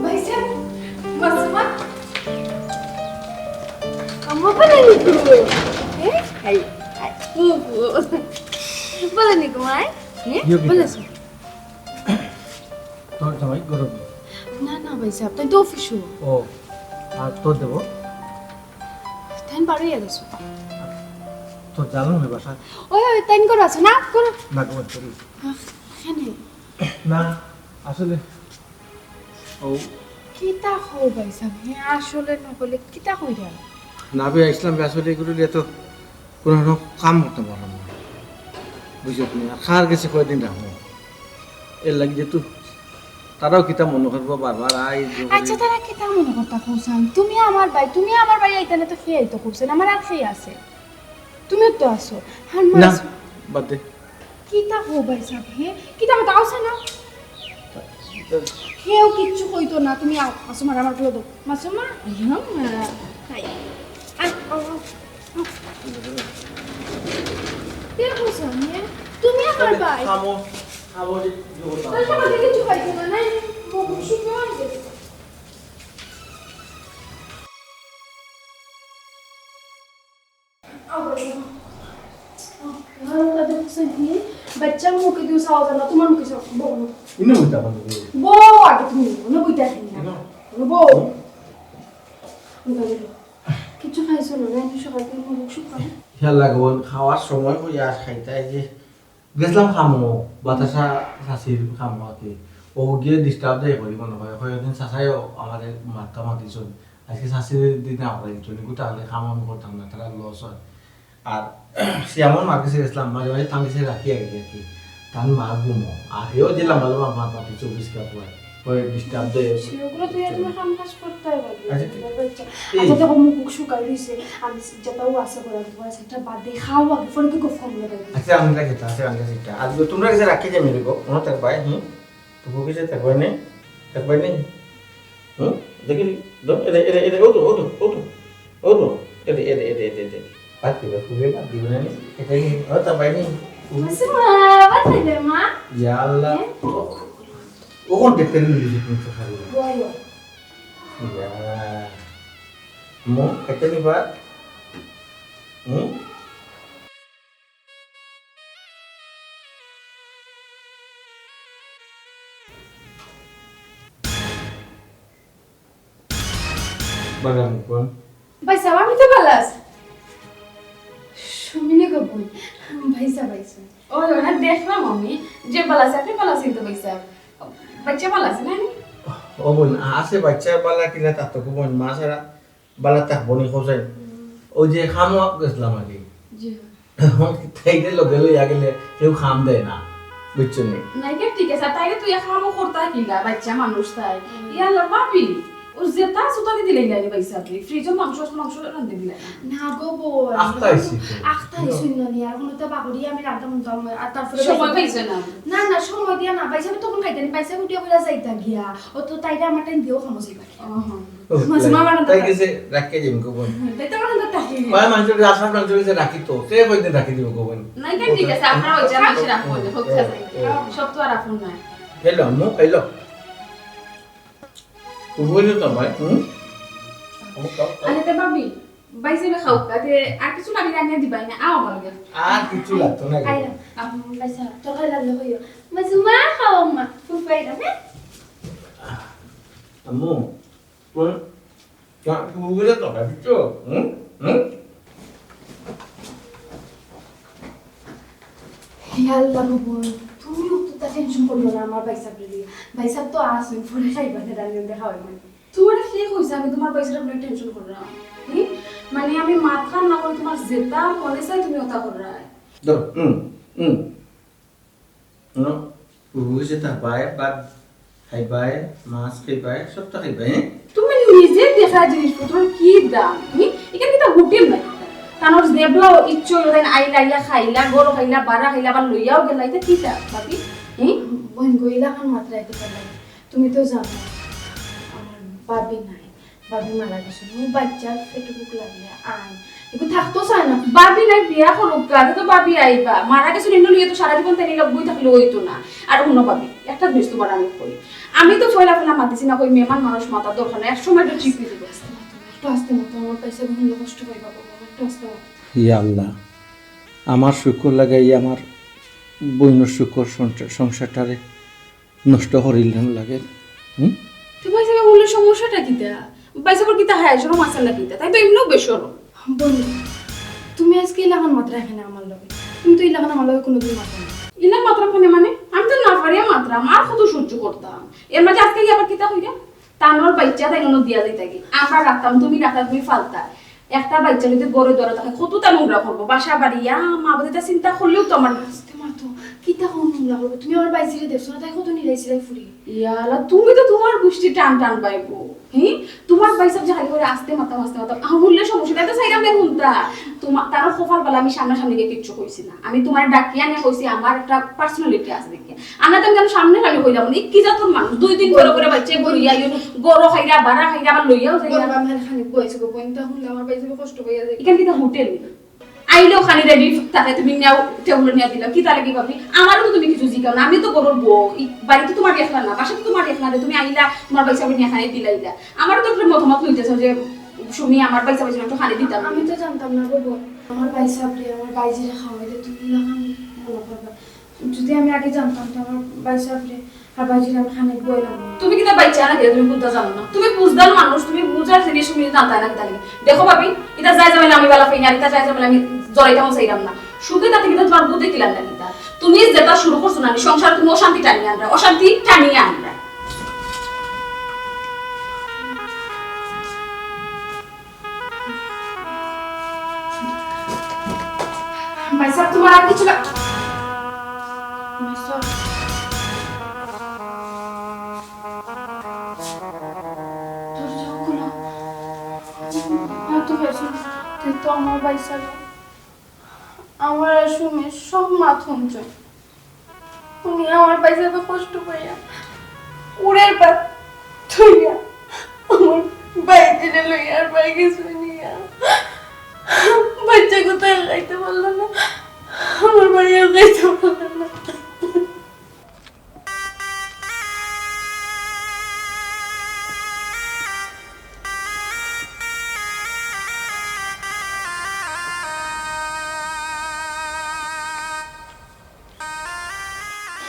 ভাইসাব, মাসুমা। আম্মা, ভালা নি গো? এ? I, I. ও গো। ভালা নি গো, মাই? এ? ইয়ে কি? ভালা আছো? তোর জামাই গরম? না, না, ভাইসাব, তাই তো অফিসো। ও, আর তোর দেবো? তাই বারোই গেছো। তোর জানো না বাসা? ওই, ওই, তাই করে আছো না? করো। না, গো, করি। আহ, এখানে। না, আসলে ও। কিতা কও ভাইসাব? হে আসলে না কইলে কিতা কইরা? না বে, আইসলাম বে, আসলে এগুলো নিয়ে তো কোনো রকম কাম করতে পারলাম না। বুঝছো তুমি? আর কার গেছে কয়দিন রাখবো? এর লাগি যে তুই তারাও কিতা মনো করবো বারবার আই যে করি। আচ্ছা, তারা কিতা মনো করতা কওছাইন? তুমি আমার ভাই, তুমি আমার ভাই আইতা না তো কে আইতো কওছাইন? আমার আর কে আছে? তুমি তো আছো। আর না, মাছ বাদ দে। কিতা কও ভাইসাব, হে? কিতা মাতো আওছে না? কেউ কিচ্ছু কইতো না, তুমি আও, মাসুমারে আমার গুলো দাও। মাসুমা, আইও মা। হাই। আয়, আও, আও, আও। কে কইছো আমি? তুমি আমার ভাই। খামো, খামো, যে কি করতাম? তাহলে তোমাকে কিচ্ছু খাইতো না, নাই? মুখ শুকনো হয়ে গেছে। বাচ্চা মুখে দিও চাও জানো, তোমার মুখে চাও, বউ না। ইনো বইতা পারো তুমি। বউ আগে তুমি, কোনো বইতা আসেনি না। ইনো। কোনো বউ। হুম। আমি তাহলে কিছু খাইছো না, না? আমি সকাল থেকে মুখ শুকানো। খেয়াল লাগবো, খাওয়ার সময় হইয়া আর খাইতে এই যে গেছিলাম খামো, বাতাসা চাচির খামো আর কি। ও গিয়ে ডিস্টার্ব দেয় করি মনে হয়, কয়েকদিন চাচাইও আমাদের মাথা মাতিছইন। আজকে চাচির দিন না করি, তুমি তাহলে খামো আমি করতাম না, তারা লস হয়। আর সিয়ামর মার কাছে গেছিলাম, মাঝে মাঝে তার কাছে রাখি আগে আর কি। তার মা ঘুমো, আর এও যে লম্বা লম্বা মাত মাতি চব্বিশ ঘন্টা পরে, কয়েক ডিস্টার্ব দেয়। সেগুলো তুই আর তোমার কাম কাজ করতে হয় বলি। আচ্ছা, ঠিক। বাচ্চা। এই। আচ্ছা, দেখো মুখ শুকাই রইছে, আমি যেটাও আছে করার তোমার সেটা বাদ দিয়ে খাও আগে, ফোনে কি গফ কম লাগে? আচ্ছা, আমি রাখি তো, আচ্ছা, আমি রাখি তো। আর তোমরা কাছে রাখি যে মেরে গো, মনে থাকবাই, হুম? তো বুকে যে থাকবাই নেই? থাকবাই নেই? হুম? দেখি, দেখি, দো, এরে, এরে, এরে, ও তো, ও তো, ও তো, ও তো, এরে, এরে, এরে, এরে, এরে। বাদ দিবে, খুবই বাদ দিবে না নি? এটা নি, ও তো ভাই নি। মাসুমা, বাদ দিবে, মা। ইয়া আল্লাহ। হ্যাঁ? ও, ও কোন দেখতে নিয়ে দিয়েছে তুমি তো খালি? বলো। ইয়া। মো, এটা নি বাদ? হুম? বাগান কোন? ভাইসাব, আমি তো ভালা আছি। সুমিনে গো বই, ভাইসাব আইছে। ও, ওরা দেখলাম আমি, যে ভালা আছে, আপনি ভালা আছেন তো ভাইসাব? বাচ্চা ভালা আছে না নি? ও বোন, আছে বাচ্চা ভালা কিনা তা তো বোন, মা ছাড়া বালা থাকবো নি, হোসেন। ওই যে খামো গেছিলাম আর কি। জি। তাইরে লগে লইয়া গেলে কেউ খাম দেয় না, বুঝছো নি? না, এটা ঠিক আছে। আর তাইরে তুই খামো করতা কিলা, বাচ্চা মানুষ তাই। হুম। ইয়াল্লা, ভাবি, ও যেটা সুতা দি দিলে ইলা, ভাইসাব, ফ্রিজে মাংস আছে, মাংস রান্ধে দিলে না। না গো বউ, আখতা আইছি তো। আখতা আইছি না নি, আর কোনো তো বাগড়ি আমি রাখতাম, আর তারপরে সময় পাইছে না। না, না, সময় দিয়া না, ভাইসাব তখন খাইতে নি, ভাইসাব উঠিয়া বইলা যাইতা গিয়া। ও তো তাইরে আমার টাইম দিয়েও খামো যাইবা। ও, হ্যাঁ। ও, মাছ তাই, মামা রান্না তাই করে। গেছে রাখিয়া যাইম গো বোন। হুম, তাই তো আমার রান্না তাই। কয় মানুষের কাছে, আশার মানুষের কাছে রাখি তো, সে কয়দিন রাখি দিব গো বোন। না, এটা ঠিক আছে, আপনার ওই যে মানুষের রাখবো না, হোক, ঠিক আছে। হ্যাঁ। সব তো আর আপন নয়। হ্যালো, আম্মু, হ্যালো। তুমি বলছো তো ভাই, হুম? আম্মু, খাও, খাও। আরে তে ভাবি, ভাইসাবে খাও, তাতে আর কিছু লাগে রান্না দিবাই না, আও আমার লগে। আর কিছু লাগতো না। আইরা, আম, ভাইসাব, তরকারি লাগলে কইও। মাছ মা খাও মা, ফুফাইরা, হ্যাঁ? আম্মু, কোন? তা, তুমি বুঝলে তো, ভাবিছো? হুম? হুম? হে আল্লাহ গো বোন, তুমি অতটা টেনশন করিও না আমার ভাইসাবরে নিয়া। ভাইসাব তো আছইন, পরে খাইবা, রান্না দেখা হয় মানে। তোমার কে কইছে আমি তোমার ভাইসাবরে টেনশন কররাম? হুম? মানে আমি মাত কাম না করি তোমার যেটা মনে চায় তুমি ওটা কররায়। ধরো, হুম, হুম। হুম, বুঝে তা বায়, ভাত খাইবায়, মাছ খাইবায়, সবটা খাইবায়, হ্যাঁ? তুমি নিজে দেখা জিনিসপত্র কি দাম, হুম? এখানে কিতা হোটেল নাকি? তানর যেবলা ইচ্ছে হইল তাই আইলা, আইয়া খাইলা, গরু খাইলা, বারা খাইলা, আবার লইয়াও গেলা, এটা কিতা, ভাবি? হুম? বোন গো, ইলাখান মাত্রা এত পারলাই। তুমি তো জানো, আমার ভাবি নাই। ভাবি মারা গেছে। ও বাচ্চার পেটে ভুক লাগলে আয়। এগু থাকতো চায় না। ভাবি নাই বিয়া করুক গা, তো ভাবি আইবা। মারা গেছে নিন্দু লইয়া তো সারা জীবন তাই নিলে বই থাকলে হইতো না। আর অন্য ভাবি, একটা জিনিস তোমার আমি কই। আমি তো ফয়লা ফয়লা মাতিছি না, কই মেহমান মানুষ মাতার দরকার নাই। এক সময় তো ঠিক হয়ে যাবে। একটু আস্তে মাতো, আমার পয়সা কষ্ট পাইবা, একটু আস্তে মাতো। ইয়া আল্লাহ, আমার শুকর লাগাই আমার বইনর শুকর সংসার-, সংসারটারে নষ্ট করিলাম লাগে। হুম? তো ভাইসাব বললে সমস্যাটা কিতা? ভাইসাবর কিতা হয়? শরম আছে না কিতা? তাই তো এমনিও বেশরম। বন্ধু, তুমি আজকে ইলাখান মাত্র এখানে আমার লগে। তুমি তো ইলাখান আমার লগে কোনোদিন মাত্র না। ইলা মাত্র কেন মানে? আমি তো না পারিয়া মাত্র, আমার কত সহ্য করতাম। এর মাঝে আজকে গিয়ে আবার কিতা হইয়া? তানোর বাচ্চা তাই মনে দিয়া যাইতা কি? আমরা রাখতাম, তুমি রাখতা, তুমি ফালতা। একটা বাচ্চা যদি গড়ে ধরে থাকে, কতটা নোংরা করবো? বাসা বাড়ি, ইয়া, মা বাবা, এটা চিন্তা করলেও তো আমার আস্তে মাতো, কিতা কম হুনলা গো? তুমি আমার বাইজিরে দেখছো না? তাই কত নিরাইছিলাই ফুরি। ইয়ালা, তুমি তো তুমার গুষ্টি টান টান বাইবো। হি? তুমার বাইসাব যে খালি করি আস্তে মাতাম, আস্তে মাতাম। আহ, হুনলে সমস্যা নাই, তো চাইরাম না হুনতা। তুমা-, তার কপাল বালা আমি সামনাসামনি গিয়া কিচ্ছু কইছি না। আমি তুমারে ডাকিয়া আনিয়া কইছি, আমার একটা personality আছে দেখি। আর না তো আমি যেন সামনে খালি কইলাম, ই কি জাতর মানুষ? দুই দিন পরে পরে বাইচ্চা বইয়া আইও, গরো খাইরা, বারা খাইরা, আবার লইয়াও যাইরা। বলবা, আমার খানিক বয়সে গো, বইন, তা হুনলে আমার বাইসাবে কষ্ট পাইয়া যায়। ইখান কিতা হোটেল নি? আইলেও খালি ready থাকে, তুমি নেও, টেবিলো নিয়া দিলাও। কিতা লাগি ভাবি? আমারও তো তুমি কিছু জিকাও না, আমি তো গরর বউ। ই বাড়ি তো তুমার একলা না, বাসা তো তুমার একলা না, তুমি আইলা, তুমার বাইসাবে নিয়া খানি দিলাইলা। আমারও তো একটা মতামত লইতেছো যে সুমি আমার বাইসাবে একটু খানি দিতাম। আমি তো জানতাম না গো বইন, আমার বাইসাবরে, আমার বাইজিরে খাওয়াইলে তুমি ইলাখান মনে করবা। যদি আমি আগে জানতাম তো আমার বাইসাবরে আর বাইজিরে আমি খানি বইলাম। তুমি কিতা বাইচ্চা না কিতা? তুমি বুঝতা জানো না? তুমি বুঝদার মানুষ, তুমি বুঝার জিনিস তুমি জানতায় না কিতা লাগি? দেখো ভাবি, ইতা যায় ঝামেলা আমি বালা পাই না, আর ইতা যায় ঝামেলা আমি জড়াইতাম চাইরাম না। সুখে থাকতে কিতা তুমার বুঝে কিলাম না কিতা? তুমি যেটা শুরু করছো না, সংসার তুমি অশান্তি টানিয়া আনরা, অশান্তি টানিয়া আনরা। ভাইসাব, তুমার আর কিছু লাগ-, ভাইসাব, দরজা খুলো। আর তো ভাইসাব, তুই তো আমার ভাইসাব। আমার আর সুমির সব মাত হুনছইন। উনি আমার বাইসাবে কষ্ট পাইয়া, উড়ের ভাত থইয়া, আমার বাইজিরে লইয়া আর বাড়ি গেছে নিয়া। বাচ্চা কোথায় খাইতে পারলো না, আমার বাড়িও খাইতে পারলো না।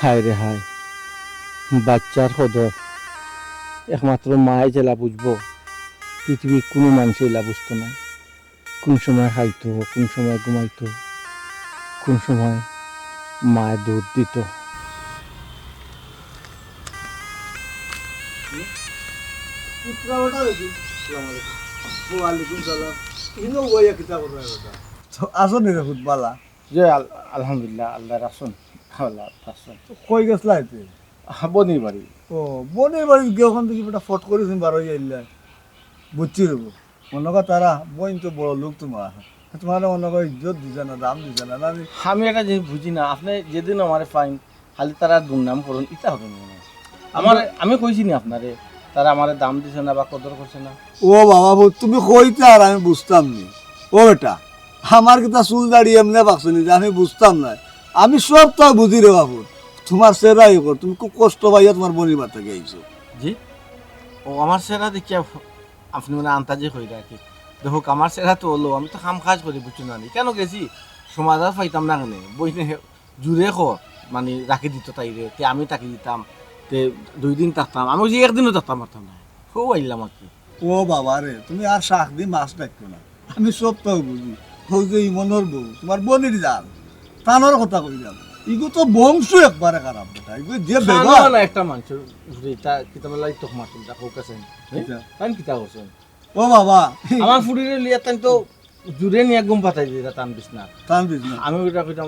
হায় রে হায়, বাচ্চার কদর একমাত্র মায় যেলা বুঝবো, পৃথিবীর কুনু মানষে ইলা বুঝতো নায়। কুন সময় খাইতো, কুন সময় ঘুমাইতো, কুন সময় মায় দুধ দিতো। পুত্রা বেটা দেখি। আসসালামু আলাইকুম। ওয়ালাইকুম সালাম। ইনো বইয়া কিতা কররা বেটা? তো আছো নি রে পুত বালা? জি, আল-, আলহামদুলিল্লাহ, আল্লাহ রাখছইন। আল্লাহ রাখছইন। তো কই গেছলা এতে? আহ, বনির বাড়ি। ও, বনির বাড়ি গিয়া ওখান থাকি বেটা ফট করি তুমি বারোই আইলা। বুঝছি রে বউ। মনো কর তারা, বইন তো বড় লোক তুমার। তুমারে মনো কর ইজ্জত দিছে না, দাম দিছে না, না নি? আমি একটা জিনিস বুঝি না, আপনে যেদিন আমারে পাইন, খালি তারা দুর্নাম করইন, ইতা হবে না। আমার, আমি কইছি নি আপনারে, তারা আমারে দাম দিছে না বা কদর করছে না? ও বাবা, বউ, তুমি কইতায় আর আমি বুঝতাম নি। ও বেটা, আমার কিতা চুল দাড়ি এমনে পাকছে নি যে আমি বুঝতাম না? আমি সব তাও বুঝি রে বাবু। তুমার চেহারা ই কর, তুমি খুব কষ্ট পাইয়া তুমার বনির বাড়ি থাকি আইছো। জি? ও, আমার চেহারা দেখিয়া আপনে মানে আন্তাজে কইরা আর কি। দেখউক, আমার চেহারা তো অলো, আমি তো কাম কাজ করি, বুঝছো না নি? কেনে গেছি? সমাধান পাইতাম না কেনে? বইনে জুরে কর, মানে রাখি দিতো তাইরে, তে আমি থাকি দিতাম, তে দুই দিন থাকতাম। আমি কইছি, একদিনও থাকতাম পারতাম না। হউ আইলাম আর কি। ও বাবা রে, তুমি আর শাক দি মাছ ডাকিও না। আমি সব তাও বুঝি। হউ যে ইমনর বউ, তুমার বনির জাল, তানর কথা কইলাম। ইগু তো বংশ একবারে খারাপ বেটা। ইগু যে খানো ব্যবহার। না একটা মানুষর উপরে, তা কিতা মেলা ইতো মারছইন, তা কউক আছে। হ্যাঁ? কিতা? তাইন কিতা করছইন? ও বাবা। আমার ফুড়িরে লইয়া তাইন তো জুরে নিয়া ঘুম পাতাই দিতা তান বিছনা। তান বিছনা। আমি ওটা কইতাম,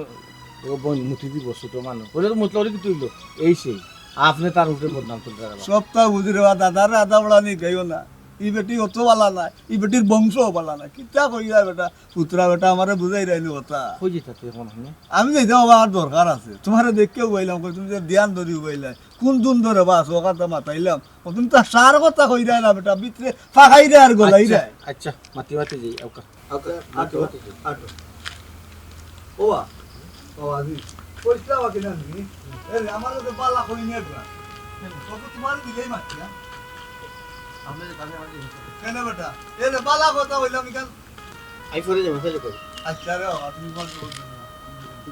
"ও বইন, মুতি দিব, ছোট মানুষ।" ওটা তো মুতলে ওরে কিতা অইলো? এই সেই। আপনে তার উপরে বদনাম তুলতে পারবা। সব তাও বুঝি রে বা, দাদারে আদা বড়া নি গাইও না। ই বেটি অত বালা না, ই বেটির বংশ বালা না। কিতা কইরা বেটা, পুত্রা বেটা আমারে বুঝাইরায় নি কথা। কই যেতা তুই এখন আপনে? আমি যাইতাম বাবা, আর দরকার আছে। তুমারে দেখিয়া উবাইলাম, কই তুমি যে ধ্যান ধরি উবাইলায়। কুন দুন ধরে বা আছো, কথা মাতাইলাম। ও তুমি তো সার কথা কইরায় না বেটা, ভিতরে ফাঁকাইরায় আর গলাইরায়। আচ্ছা, আচ্ছা, মাতি মাতি যাই, আউক্কা। আউক্কা, আউক্কা, মাতি মাতি যাই। আউক্কা। ও বা, ও আজি, কইছলা বা কিনা নি? এ রে, আমার লগে বালা কই নি একবার। তবে তুমার দিলেই মাতিয়া। আপনি যে কাজে আমাকে কেনে বেটা? এ রে, বালা কথা কইলাম ইখান। আই পরে যাবো, তাইলে কই? আচ্ছা রে, আপনি কোন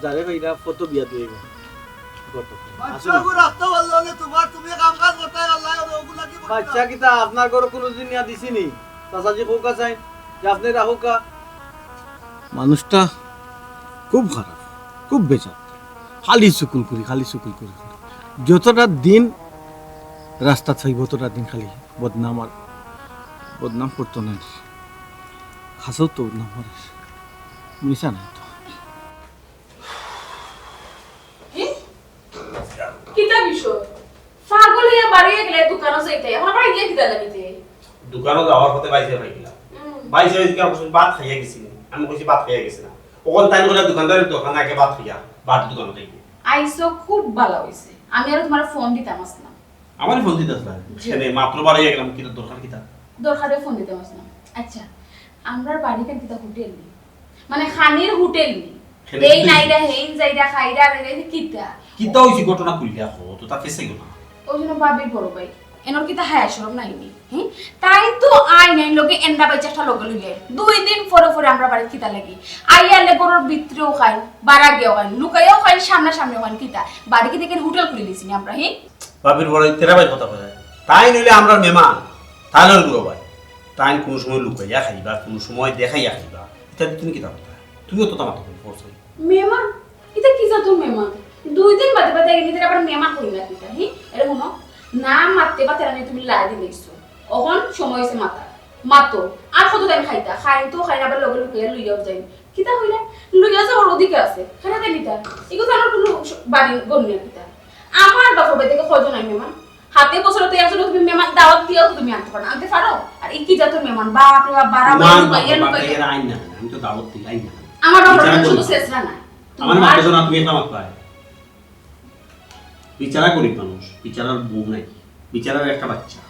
যারে ভাই, এটা কত বিয়া দিয়ে বাচ্চা ওগু রাখতে পারলো না, তুমার, তুমি কাম কাজ করতে পারলা না, ওগুলা কি করতে? বাচ্চা কিতা আপনার ঘরে কোনোদিন নিয়া দিছিনি? চাচাজি কউক্কা চাই যে আপনে রাখউক্কা। মানুষটা খুব খারাপ, খুব বেজাত, খালি চুকুল করি, খালি চুকুল করি। যতটা দিন রাস্তাত থাকি, ততটা দিন খালি বদনাম আর বদনাম করতো না। হাছাউ তো বদনাম করে, মিছা নাই তো। এ? যাইতে, এখন আবার আইয়া কিতা লাগিতে? দোকানো যাওয়ার পথে বাইসাবে পাইছিলাম। হুম। বাইসাবে জিকার করছইন, "ভাত খাইয়া গেছইন নি?" আমি কইছি, "ভাত খাইয়া গেছি না।" অখন তাইন কইলা, "দোকানদারের দোকানে আগে ভাত খাইয়া, ভাত দোকানো খাইবে।" আইছো, খুব ভালা অইছে। আমি আর তুমারে ফোন দিতাম আছলাম। আমারে ফোন দিতাম আছলাম? জি। কেনে, মাত্র বাড়ি গেলাম, কিতা দরকার কিতা? দরকারে ফোন দিতাম আছলাম। আচ্ছা, আমরার বাড়িখান কিতা হোটেল নি? মানে খানির হোটেল নি? খানির এই হোটেল নি? নাইরা, হেইন যাইরা, খাইরা, আর এই কিতা? কিতা অইছে ঘটনা খুলিয়া কও তো, তা ফেসাইও না। ওই জন্য ভাবির বড় ভাই, এনর কিতা হায়া শরম নাই নি? হুম? তাইন তো আইন আইন লগে এন্ডা বাইচ্চা একটা লগে লইলে। দুই দিন পরে পরে আমরার বাড়িত কিতা লাগি? আইয়া লে ঘরর ভিতরেও খাইন, বারাগেও খাইন, লুকাইয়াও খাইন, সামনাসামনিও খাইন, কিতা? বাড়ি কিতা কেনে হোটেল খুলি দিছি নি আমরা, হি? ভাবির বড় ভাই, তেরা ভাই কথা কয়। তাইন অইলে আমরার মেহমান, তাইন অইলে বড় ভাই। তাইন কুনু সময় লুকাইয়া খাইবা, কুনু সময় দেখাইয়া খাইবা। ইতা তুমি কিতা করতা? তুমিও তো তামার তখন করছো। মেহমান? ইতা কি জাতর মেহমান? দুই দিন বাদে বাদে আইলে ইতারে আবার মেহমান কই না কিতা, হি? এরে হুনো, না মাততে বা তেরা নিয়া তুমি লাই দিলাইছো। অখন সময় অইছে মাতার। মাতো। আর কত টাইম খাইতা? খাইন তো খাইন, আবার লগে লুকাইয়া লইয়াও যাইন। কিতা কইলা? লইয়া যাওয়ার অধিকার আছে। খাইরা দেন ইতা। ইগু তো আমার কুনু স-, বাড়ি গণ্য কিতা? আমার বাপর বাড়ি থাকি কয়জন আইন মেহমান? হাতে বছরে তো একজন তুমি মেহমান দাওয়াত দিয়াও তো তুমি আনতে পারো না। আনতে পারো? আর ই কি জাতর মেহমান? বাপ রে বাপ, বাড়া তোমার বাড়ি লুকাইয়া বাপর বাড়ি লুকাইয়া। এরা আইন না, আমি তো দাওয়াত দিই, আইন না। আমার বাপর বিচারা বাড়ি শুধু করি। শেষরা না। আমার তোমার বাপে তো না, তুমি একটা মাত পায়। বিচারা গরিব মানুষ, বিচারার বউ নাই, বিচারার একটা বাচ্চা।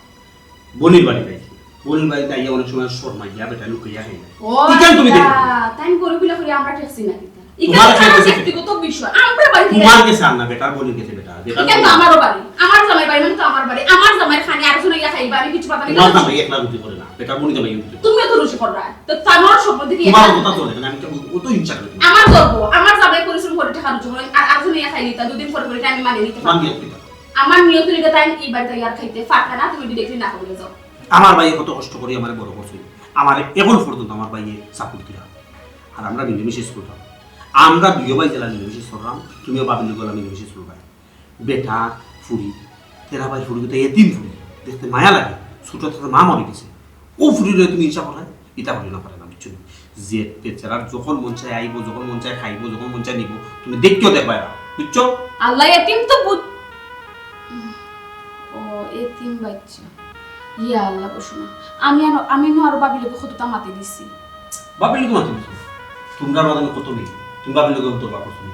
বনির বাড়ি পাইছি। বনির বাড়িতে আইয়া অনেক সময় শর্মাইয়া বেটা লুকাইয়া খাই না। ও ইখান তুমি আচ্ছা, দেখো। তাই আমি গরিব বিলা করি আমরা ঠেকছি না কিতা? ইখান তোমার তার খেয়ে ব্যক্তিগত বিষয়। আমরা বাড়ি থেকে তোমার গেছে আর না, বেটার বনির গেছে বেটা। বেটার ইখান তো বনির আমারও বাড়ি। আমার জামাই বাড়ি মানে তো আমার বাড়ি। আমার জামাইর খানি আর শুনে ইয়া খাইবা, আমি কিছু পাতা তোমার জামাই একলা রুটি করে না, বেটার বনি জামাই রুটি করে। তুমিও তো রুচি কররা। তো তানোর সম্বন্ধে কি তোমার কথা চলে না, আমি তো অত হিংসা করি তোমার। আমার গর্ব, আমার জামাই পরিশ্রম করে টাকা রুচি করে, আর আর শুনে ইয়া খাইলি তা দুদিন পরে পরে আমি মানে নিতে পারি। মান দিয়ে কিতা? আমার নিয়ত লিখে তাই এই বাড়িতে আর খাইতে পারতা না, তুমি ডিরেক্টলি না করে যাও। আমার ভাইয়ে কত কষ্ট করি আমারে বড় করছে, আমারে এখন পর্যন্ত আমার ভাইয়ে সাপোর্ট দিরা। আর আমরা মিলেমিশে চলতাম, আমরা দুইও ভাই যেলা মিলেমিশে চলরাম, তুমিও ভাবির লগে মিলেমিশে চলবায়। বেটা ফুরি, তেরা ভাই ফুরি তো এতিম ফুরি, দেখতে মায়া লাগে। ছোট থাকতে মা মরি গেছে, ও ফুরিরে তুমি হিংসা করায়, ইতা করি না পারে না, বুঝছো নি? যে বেচারার যখন মন চায় আইবো, যখন মন চায় খাইবো, যখন মন চায় নিবো, তুমি দেখিও দেখবায় না, বুঝছো? আল্লাহ, এতিম তো বুঝ-, ও, এতিম বাচ্চা। ইয়া আল্লাহ, বসো না। আমি আনো, আমি নু আরো ভাবির লগে কতটা মাতি দিছি। ভাবির লগে মাতি দিছো? তোমরা বাদে কত মিল? তুমি ভাবির লগে দরবার করছো নি?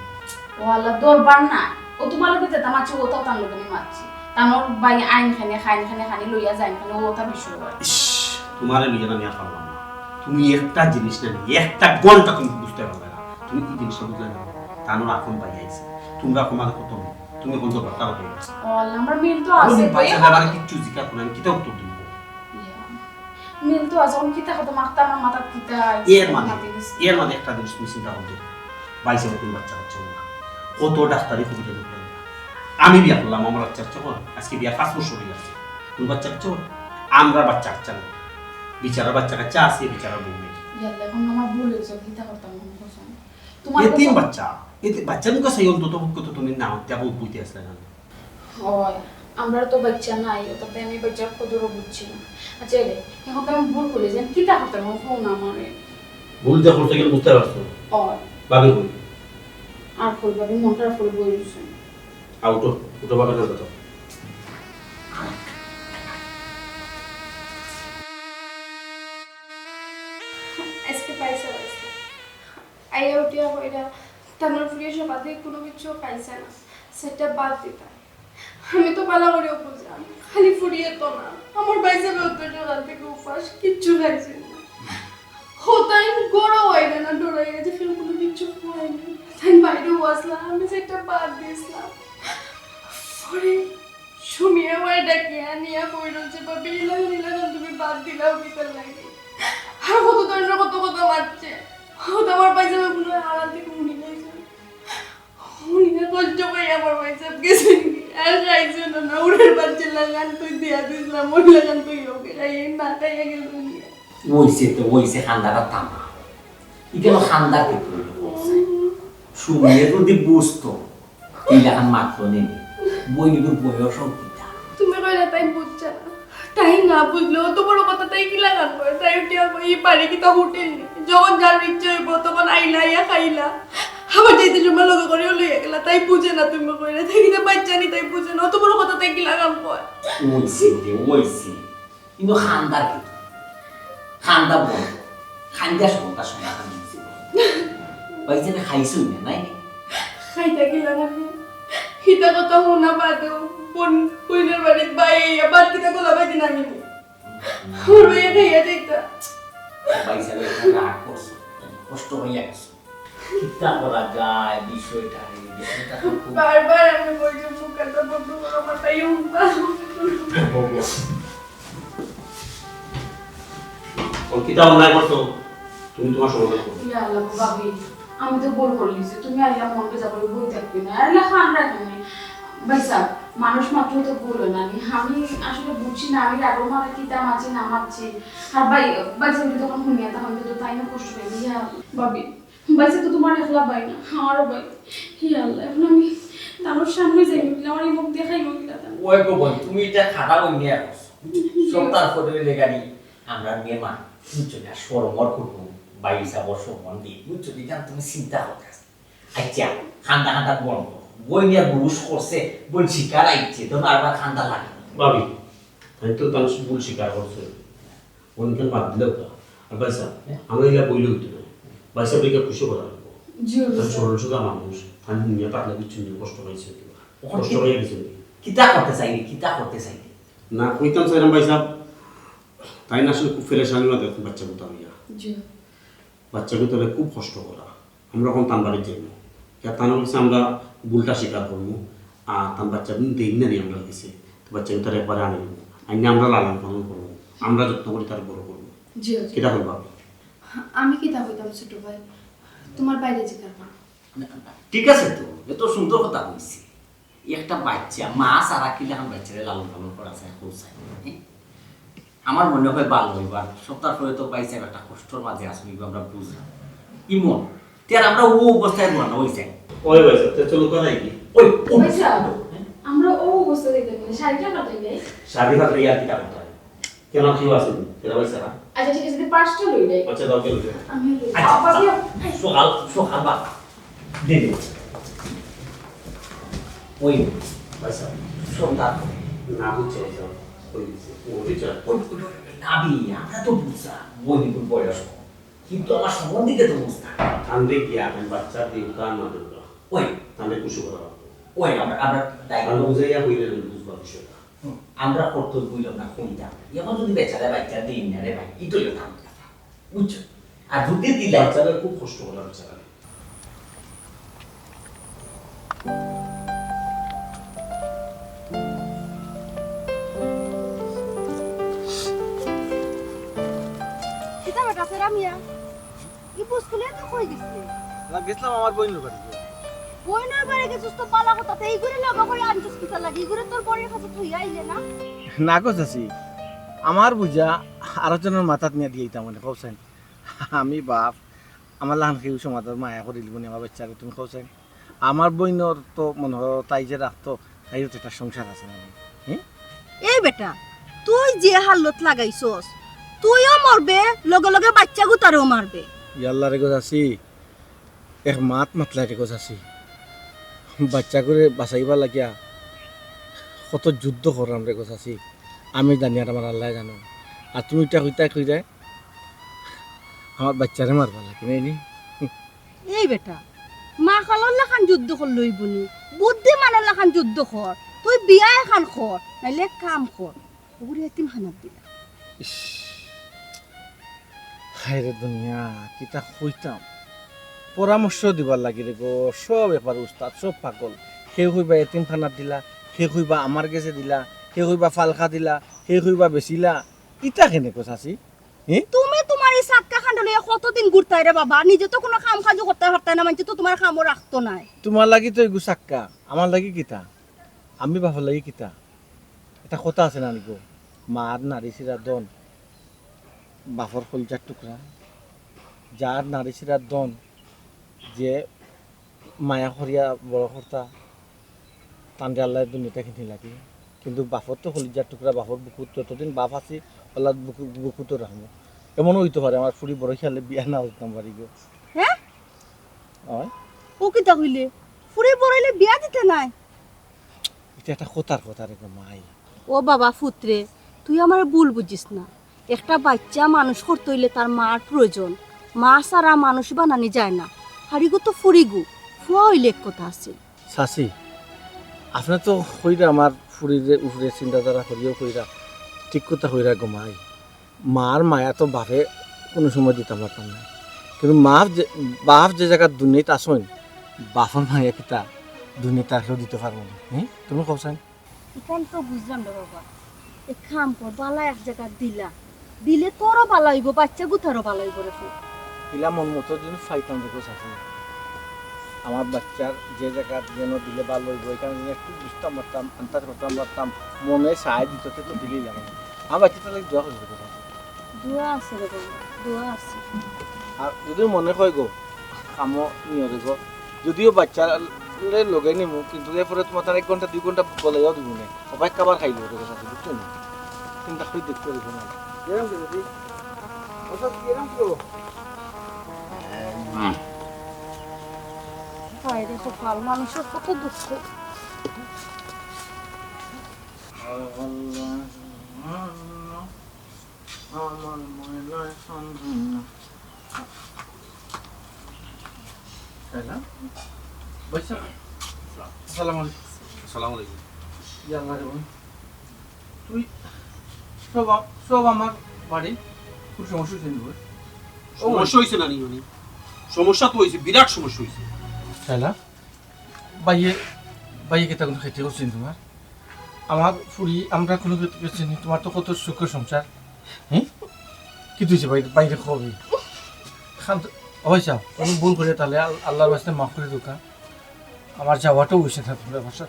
ও আল্লাহ, দরবার না। ও তোমার লগে যেটা মাতছি, ওটাও তার লগে আমি মাতছি। তানোর ভাই আইন খানে, খাইন খানে, খানি লইয়া যায় খানে, ও ওটা বিষয় হয়। ইস, তোমারে লইয়া আমি আর পারলাম না। তুমি একটা জিনিস না, একটা ঘন্টা তুমি বুঝতে পারলে না। তুমি এই জিনিসটা বুঝলে না। তানোর আপন ভাই আইছে। তোমরা তোমার কত মিল? তুমি কোন দরবারটা হবে? ও আল্লাহ, আমার মিল তো আছে। ভাই সাহেব আমার কিচ্ছু জিজ্ঞাসা করে, আমি কিতা উত্তর দিব? ইয়া। মিল তো আছে, আমি কিতা কথা মারতাম না, মাথাত কিতা আইছে, এর মানে, মাথাত দিছে। এর মানে একটা জিনিস তুমি চিন্তা করতে। ভাই সাহেব কোন বাচ্চা কাচ্চা না। কত ডাক্তারি কবিতা দেখলাম। আমি বিয়া করলাম, আমার বাচ্চা কাচ্চা কর। আজকে বিয়া পাঁচ বছর হয়ে গেছে। কোন বাচ্চা কাচ্চা কর? আমরা বাচ্চা কাচ্চা না। বিচারা বাচ্চা কাচ্চা আছে, বিচারা বউ নেই। ইয়াল্লা, এখন আমার ভুল হয়েছে, কিতা করতাম আমি কসম। তোমার এতিম কথা বাচ্চা, এতে বাচ্চা মুখে সেই অন্তত পক্ষে তো তুমি না হত্যা বউ বইতে আসলে না। হয়, আমরা তো বাচ্চা নাই, তাতে আমি বাচ্চার কদরও বুঝছি না। আচ্ছা রে, এখন তো আমি ভুল করি, যে আমি কিতা করতাম, আমার ফোন আমারে। ভুল যে করতে গেলে বুঝতে পারছো? হয়। ভাবি কই? আর কই ভাবি, মন খারাপ করে বই রয়েছে। আউটো, উঠো বাবা, না তো। আজকে পয়সা আছে। আইয়া উঠিয়া কইরা, তানোর ফুরিয়ে সকাল থেকে কোনো কিছু খাইছে না, সেটা বাদ দিতা। আমি তো ভালা করিও বুঝলাম, খালি ফুরিয়ে তো না, আমার ভাইসাবে অত সকাল থেকে উপাস, কিচ্ছু খাইছে না। হো, তাই ঘরও আইলে না, ডরাইয়া যে কেউ কোনো কিচ্ছু খাওয়াইনি। তাই বাইরেও আসলাম, আমি সেটা বাদ দিয়েছিলাম। পরে সুমিয়া ওই ডাকিয়া নিয়া কইল যে, "ভাবি, ইলাখান, ইলাখান তুমি বাদ দিলাও কিতার লাগি?" আর কত ধরনের কত কথা মারছে। ও তো আমার ভাইসাবে মনে হয় আড়াল থেকে হুনি লাইছে। হুনি না কষ্ট পাই আমার ভাইসাব গেছে। আর খাইছে না, না, উড়ের বাচ্চা লাগান তুই দিয়া দিস না, মই লাগান তুই ওকে খাইয়ে না খাইয়া গেল। ওইছে তো, ওইছে খান্দাটা তামা। ইটা হলো খান্দার ভিতরে করছে। সুমিয়া যদি বুঝতো, ইলাখান মাতলো নি। বইনিগুর বয়সও কিতা? তুমি কইলে তাই বুঝছে না। তাই না বুঝলে অত বড় কথা তাই কিলাখান কয়? তাই উঠিয়া কয়, "এই বাড়ি কিতা হোটেল নি? যখন যার ইচ্ছে হইব তখন আইলা, আইয়া খাইলা।" আমার যাইতে সময় লগে করিও লইয়া গেলা, তাই বুঝে না তুমি কইলে, তাই কিতা বাচ্চা নি, তাই বুঝে না, অত বড় কথা তাই কিলা কাম কয়? ওইছি রে, ওইছি। কিন্তু খান্দার কি? খান্দা বল। খান্দা সমাধান সমাধান হইছে। ভাই, তুমি খাইছো না, নাই? খাইতা কিলা না? কিতা কথা হুনা বাদেও, বইন, বইনর বাড়িত ভাই, আবার কিতা কলা ভাই দিন আমি নি। ওর ভাই খাইয়া যাইতা। ভাই সাহেব, একটা রাগ করছে, কষ্ট হইয়া গেছে। কিতা করা যায় বিষয়টা, এই বিষয়টা তো খুব বারবার আমি বলছি, মুখ কাটা বন্ধ করো, আমার তাই উঠবা। ও কিতা অন্যায় করছো? তুমি তোমার সমাধান করো। ইয়া আল্লাহ গো, ভাবি, আমি তো ভুল করলিছি। তুমি আল্লাহ মন বেজা করে বই থাকবে না। আল্লাহ খান রাখবে না। ভাই সাহেব, মানুষ মাত্র তো ভুল হয় না নি। আমি আসলে বুঝছি না, আমি রাগর মাথা কিতা মারছি না মারছি। আর ভাই, ভাই সাহেব তখন হুনিয়া তখন তো তাই না কষ্ট পাইবে। ইয়া ভাবি, ভাই সাহেব তো তোমার একলা ভাই না, আমারও ভাই। ইয়া আল্লাহ, এখন আমি তার সামনে যাই, আমার এই মুখ দেখাই মুখ। ওই গো বইন, তুমি এটা খারাপ অন্যায় করছো। সব তার ফটো লেগানি। আমরা মেহমান, বুঝছো না, শরমর কুটুম, ভাই হিসাব সম্মান দিই, বুঝছো, যেখানে তুমি চিন্তা করতে আছো। আচ্ছা, খান্দা খান্দা বন্ধ। বইন নিয়ে বুরুষ করছে, বইন শিকার আইছে, তো বারবার খান্দা লাগে। ভাবি, আমি তো তার ভুল স্বীকার করছে। বইন কেন বাদ দিলে ওটা? আর ভাই সাহেব, আমরা এগুলা বইলে হইতো না। ভাই সাহেব, এটা খুশি করা লাগবো। জি, তার অবশ্যই। সরল সোজা মানুষ, আমি নিয়ে পাতলা কিছু নিয়ে কষ্ট পাইছে। ওখানে কষ্ট কি-, হয়ে গেছে। কিতা করতে চাইনি, কিতা করতে চাইনি? না, কইতাম চাইলাম ভাই সাহেব, তাই না আসলে খুব ফেরেশানির মাঝে এখন বাচ্চা কোথা হইয়া। জি। বাচ্চা কোথায় খুব কষ্ট করা। আমরা এখন তান বাড়িত যাইব। ইয়া তান কাছে আমরা ভুলটা স্বীকার করবো। আর তান বাচ্চা দিন দেই না নি আমরা কাছে। তো বাচ্চা কোথায় একবারে আনি দিব। আইনে আমরা লালন পালন করবো। আমরা যত্ন করে তার বড় করবো। জি, জি। কিতা করবা? আমি কিতা কইতাম ছোট ভাই? তোমার বাইরে জিকার করো। ঠিক আছে তো, এত সুন্দর কথা কইছি। একটা বাচ্চা, মা ছাড়া কিলাখান বাচ্চারে লালন পালন করা যায়, কোথায়? হ্যাঁ? আমার মনে হয় ভালো হইবার, সপ্তাহ পরে তো পাইছে একটা কষ্টর মাঝে আসুন, এগুলো আমরা বুঝলাম। ইমন, তে আর আমরা ও অবস্থায় রওনা হয়ে যাই। ওই ভাই সাহেব, তে চলো কোথায় কি? ওই, ও ভাই সাহেব, আমরা ও অবস্থা দেখতে পারি, শাড়িটা কাটাই নাই। শাড়ি কাটাই আর কিতা করতে হয়? কেন, কি আছে? কেন ভাই সাহেব? আচ্ছা, ঠিক আছে, পাঁচটা লই নাই। আচ্ছা, দাও, কেন? আমি লই। আচ্ছা, বাবা, আচ্ছা। সকাল, সকাল বাবা। দে, দে। ওই, ভাই সাহেব, সন্ধ্যা। না বুঝছে, ভাই সাহেব। ওই, ওই, ওই, ওই, ওই, না বি, আমরা তো বুঝা, বই নিকুল বয়স। কিন্তু আমার সম্বন্ধীকে তো বুঝতা। ঠান্ডে গিয়া, আমি বাচ্চা দিয়ে উঠা না দেবো। ওই। ঠান্ডে কুশু করা লাগবো। ওই, আমরা, আমরা তাই আমরা বুঝাইয়া হইলে বুঝবা বিষয়টা। হুম, আমরা করতে বইলাম না, কইতাম। এখন যদি বেচারা বাচ্চা দিই না রে ভাই, এটা হইলো তার কথা। বুঝছো? আর যদি দিলে বাচ্চারা খুব কষ্ট করে বেচারা। কিতা বেটা, ফেরা মিয়া? ই বুঝকুলে তো কই গেছিলি? না, গেছিলাম আমার বইনর বাড়ি। বইনর বাড়ি গেছিস তো বালা কথা, তো এইগুলি লগে করে আনছিস কিতা লাগি? এইগুলি তোর বইনর কাছে থইয়া আইলে না? না গো চাচি, আমার বুঝা আরো জনের মাথাত নিয়ে দিয়ে দিতাম মানে, কওছেন। আমি বাপ, আমার লাখান কেউ সমাজের মায়া করিল বুনি আমার বাচ্চারে, তুমি কওছেন। আমার বইনর তো মনে হয় তাই যে রাখতো, তাইও তো একটা সংসার আছে না, হ্যাঁ? এই বেটা, তুই যে হালত লাগাইছস, তুইও মরবে, লগে লগে বাচ্চা গুতারেও মারবে। ইয়াল্লা রে গো চাচি, এক মাত মাতলা রে গো চাচি। বাচ্চা করে বাঁচাইবার লাগিয়া কত যুদ্ধ করলাম রে গো চাচি। আমি জানি আর আমার আল্লাহ জানো। আর তুমি ইটা কইতা কইরায় আমার বাচ্চারে মারবার লাগি, নাই নি? এই বেটা, মাকালর লাখান যুদ্ধ করলে অইবো নি, বুদ্ধিমানর লাখান যুদ্ধ কর। তুই বিয়া এখান কর, নাইলে এক কাম কর, ওগুরে এতিমখানাত দিলা। ইস, হায় রে দুনিয়া, কিতা কইতাম? পরামর্শ দিবার লাগি রে গো, সব একবার উস্তাদ, সব পাগল। কেউ কইবা এতিমখানাত দিলা, কেউ কইবা আমার গেছে দিলা, কেউ কইবা ফালকা দিলা, কেউ কইবা বেচিলা। ইতা কেনে গো চাচি? হি? তুমি তোমার এই সাতটা খান্ড লইয়া কতদিন ঘুরতায় রে বাবা? নিজে তো কোনো কাম কাজও করতায় পারতায় না, মানষে তো তোমার কামও রাখতো নায়। তোমার লাগি তো এগু সাক্কা, আমার লাগি কিতা? আমি বাপর লাগি কিতা? একটা কথা আছে না নি গো, মার নাড়ি ছিড়া ধন, বাপর কলিজার টুকরা, যার নাড়ি ছিড়া ধন, যে মায়া করিয়া বড় করতা, তানরে আল্লায় দুনিয়াটা কিনি লাগি। কিন্তু বাপর তো কলিজার টুকরা, বাপর বুকুত যতদিন বাপ আছি, আল্লাহ বুকু-, বুকুত রাখমু। এমনও অইতো পারে আমার ফুরি বড় খেয়ালে বিয়া না অইতাম পারি গো। হ্যাঁ? অয়। ও কিতা কইলে? ফুরি বড় অইলে বিয়া দিতে নায়? ইটা একটা কথার কথা রে গো মাই। ও বাবা ফুতরে, তুই আমারে ভুল বুঝিস না। একটা বাইচ্চা মানুষ করতে অইলে তার মার প্রয়োজন। মা ছাড়া মানুষ বানানি যায় না। হাড়িগু তো ফুরিগু, ফুয়া অইলে এক কথা আছে। চাচি, আপনে তো কইরা আমার ফুরির উপরে চিন্তাধারা করিয়াউ কইরা, ঠিক কথা কইরা গো মাই। মার মায়া তো বাপে কুনু সময় দিতাম পারতাম না, কিন্তু মা যে, বাপ যে জাগাত দুনিয়াত আছইন, বাপর মায়া কিতা দুনিয়াত থাকলেও দিতে পারবো না। হুম, তুমি কও চাইন। ইখান তো বুঝলাম রে বাবা। এক কাম কর, বালা এক জাগাত দিলা, দিলে তোরও বালা অইবো, বাইচ্চা গুতারও বালা অইবো রে পুত। ইলা মন মতো যদি পাইতাম দেখো চাচি, আমার বাইচ্চার যে জাগাত যেন দিলে বালা অইবো, ইখান যেন একটু বুঝতাম পারতাম, আন্দাজ করতাম পারতাম, মনে চায় দিত, তে তো দিলেই লাগে। আমার বাইচ্চাটার লাগি দোয়া করি দেখো চাচি। দোয়া আছে রে বাবা, দোয়া আছে। আর যদি মনে কয় গো, কামো নিও রে গো, যদিও বাইচ্চারে লগে নিমু, কিন্তু এরপরে তোমার তার এক ঘন্টা, দুই ঘন্টা বলাইয়াও দিব না। সবাই খাবার খাইলো রে গো, বুঝছো নি? চিন্তা করি দেখতে পারি না। এরকম কি দিদি? অর্থাৎ কি এরকম কি হলো? হায় রে কপাল, মানুষের কত দুঃখ। আমার মনে হয় সন্দেহ না। হ্যালো? বৈশাখ? আসসালামু আলাইকুম। আসসালামু আলাইকুম। ইয়া আল্লাহ রে বোন। তুই সব আ-, সব আমার বাড়ি খুব সমস্যা হয়েছে নি বোন? সমস্যা হয়েছে না নি মানে? সমস্যা তো হয়েছে, বিরাট সমস্যা হয়েছে। হ্যালো? ভাইয়ে, ভাইয়ে কিতা কুনু ক্ষতি করছইন তোমার? আমার ফুরি, আমরা কুনু ক্ষতি করছি নি? তোমার তো কত সুখর সংসার। হুম? কিতা অইছে ভাই, বাইরে কবে? খান তো, অইছে, কুনু ভুল করি তাইলে আল-, আল্লাহর ওয়াস্তে মাফ করি দেউক্কা। আমার যাওয়াটাও অইছে না তোমরা বাসা।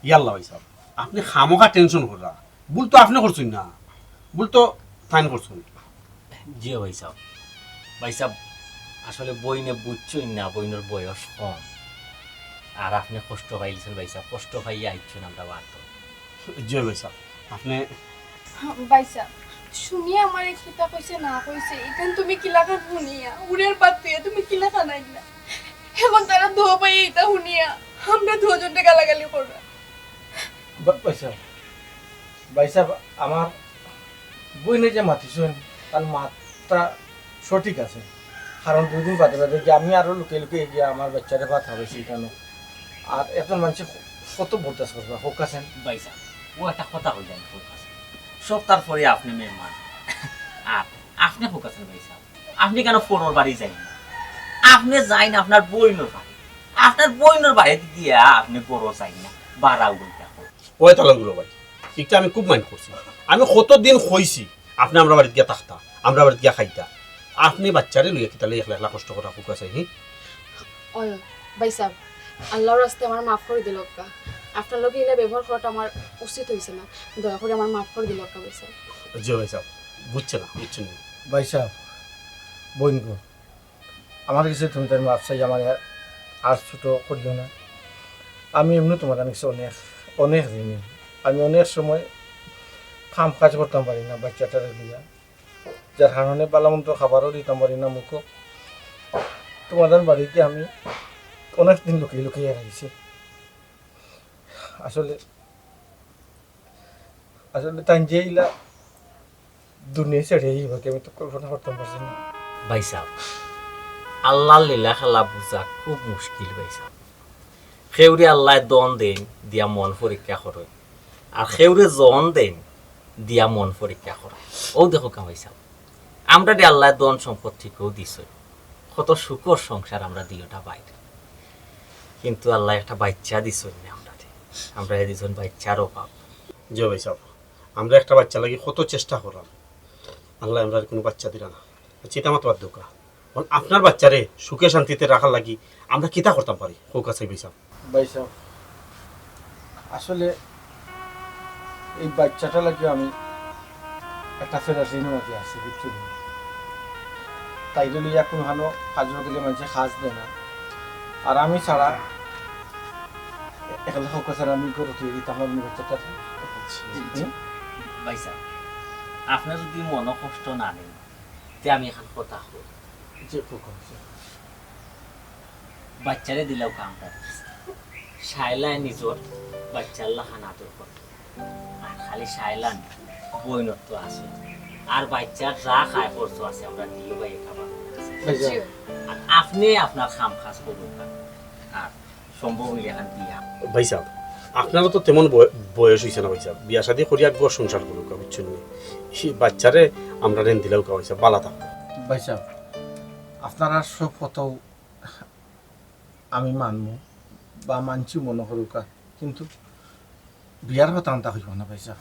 ইয়াল্লা ভাইসাব, আপনে খামোখা টেনশন কররা। ভুল তো আপনে করছইন না, ভুল তো তাইন করছইন। জি ভাইসাব, ভাইসাব, আসলে বইনে বুঝছইন না, বইনর বয়স কম। আর আপনে কষ্ট পাইলিছইন ভাইসাব, কষ্ট পাইয়া আইছইন আমরা বাড়িত। জি ভাইসাব, আপনে ভাইসাব, শুনিয়া আমারে কিতা কইছে না কইছে, ইখান তুমি কিলাখান হুনিয়া, উড়ের বাদ দিয়া তুমি কিলাখান আইলা? এখন তারা দুও ভাইয়ে ইতা হুনিয়া, আমরা দুজনরে গালাগালি কররা। বা-, ভাইসাব, ভাইসাব, আমার বইনে যে মাতিছইন, তার মাতটা সঠিক আছে। কারণ দুই দিন বাদে বাদে গিয়া আমি আরো লুকিয়ে লুকিয়ে গিয়া আমার বাইচ্চারে ভাত খাওয়াইছি ইখানো। আর একজন মানষে কত বরদাস্ত করবা, কউক্কা চাইন। ভাইসাব, ও একটা কথা কইলাম, কউক্কা চাইন। সব তার পরে আপনে মেহমান। আর আপনে কউক্কা চাইন ভাইসাব, আপনে কেনে পরর বাড়ি যাইন না? আপনে যাইন আপনার বইনর বাড়ি। আপনার বইনর বাড়িত গিয়া আপনে ঘরো যাইন না, বারা উড়াইতা কর। ওই তালগুলো ভাই, ইটা আমি খুব mind করছি। আমি কতদিন কইছি, আপনে আমরার বাড়িত গিয়া থাকতা, আমরার বাড়িত গিয়া খাইতা। আপনে বাইচ্চারে লইয়া কিতা লাগি একলা একলা কষ্ট করা কউক্কা চাইন, হি? ওই, ভাইসাব, আল্লাহর ওয়াস্তে আমারে মাফ করি দিলাউক্কা। আপনার লগে ইলা ব্যবহার করাটা আমার উচিত অইছে না। দয়া করি আমারে মাফ করি দিলাউক্কা, ভাইসাব। জি ভাইসাব, বুঝছি না, বুঝছি না। ভাইসাব, বইন গো, আমার গেছে তুমি তাইর মাফ চাই, আমারে আর, আর ছোট করিও না। আমি এমনে তোমার গেছে অনেক, অনেক ঋণী। আমি অনেক সময় কাম কাজ করতাম পারি না বাইচ্চাটারে লইয়া, যার কারণে ভালা মন্দ খাবারও দিতাম পারি না মুখো। তোমার বাড়িত আমি অনেক দিন লুকিয়ে লুকিয়ে রাখছি। আসলে, আসলে তাইন যে ইলা দুনিয়া ছেড়ে এইবাকে আমি তো কল্পনা করতাম পারছি না। ভাইসাব, আল্লাহর লীলা খেলা বুঝা খুব মুশকিল ভাইসাব। কেউরে আল্লায় ধন দেইন, দিয়া মন পরীক্ষা করইন, আর কেউরে জন দেইন, দিয়া মন পরীক্ষা করইন। অউ দেখউক্কা ভাইসাব, আমরারে আল্লায় ধন সম্পদ ঠিকউ দিছইন, কত সুখর সংসার আমরা দুইওটা ভাইর, কিন্তু আল্লায় একটা বাইচ্চা দিছইন না আমরারে, আমরারে দিছইন বাইচ্চার অভাব। জি ভাইসাব, আমরা একটা বাইচ্চার লাগি কত চেষ্টা করলাম, আল্লায় আমরারে কুনু বাইচ্চা দিলা না। আচ্ছা, ইতা মাত বাদ দেউক্কা। অখন আপনার বাইচ্চারে সুখে শান্তিতে রাখার লাগি আমরা কিতা করতাম পারি? কউক্কা চাইন ভাইসাব। ভাইসাব, আসলে এই বাইচ্চাটার লাগি আমি একটা ফেরা ঋণর মাঝে আছি, বুঝছো নি? তাইরে লইয়া কুনুখানো কাজর গেলে মানষে কাজ দেয় না। আর আমি ছাড়া এ-, একলা কউক্কা চাইন আমি ঘরো থুইয়া দিতাম পারমু নি বাইচ্চাটা। জি, জি। হুম? ভাইসাব, আপনে যদি মনো কষ্ট না নেইন, তে আমি একখান কথা কই। জি, কউক্কা। বাচ্চারে দিলাও কাম কাজ। শায়লায় নিজর বাচ্চার লাখান আদর করে। আর খালি শায়লান বইনর তো আছে। আর বাচ্চার যা খায় খরচ আছে, আমরা দিও ভাই খাবার। ভাইজান। আর আপনি আপনার কাম কাজ করুক। আর সম্ভব হইলে এখন বিয়া। ভাইসাব, আপনারও তো তেমন বয়-, বয়স হইছে না ভাইসাব। বিয়া শাদি করিয়া ঘর সংসার করুক, বুঝছইন নি? এই বাচ্চারে আমরা রেন দিলাও কা ভাইসাব, বালা থাকবো। ভাইসাব, আপনারা সব কথাও আমি মানমু বা মানছি মনে করুকা, কিন্তু বিয়ার কথা আনতা হইব না ভাইসাব।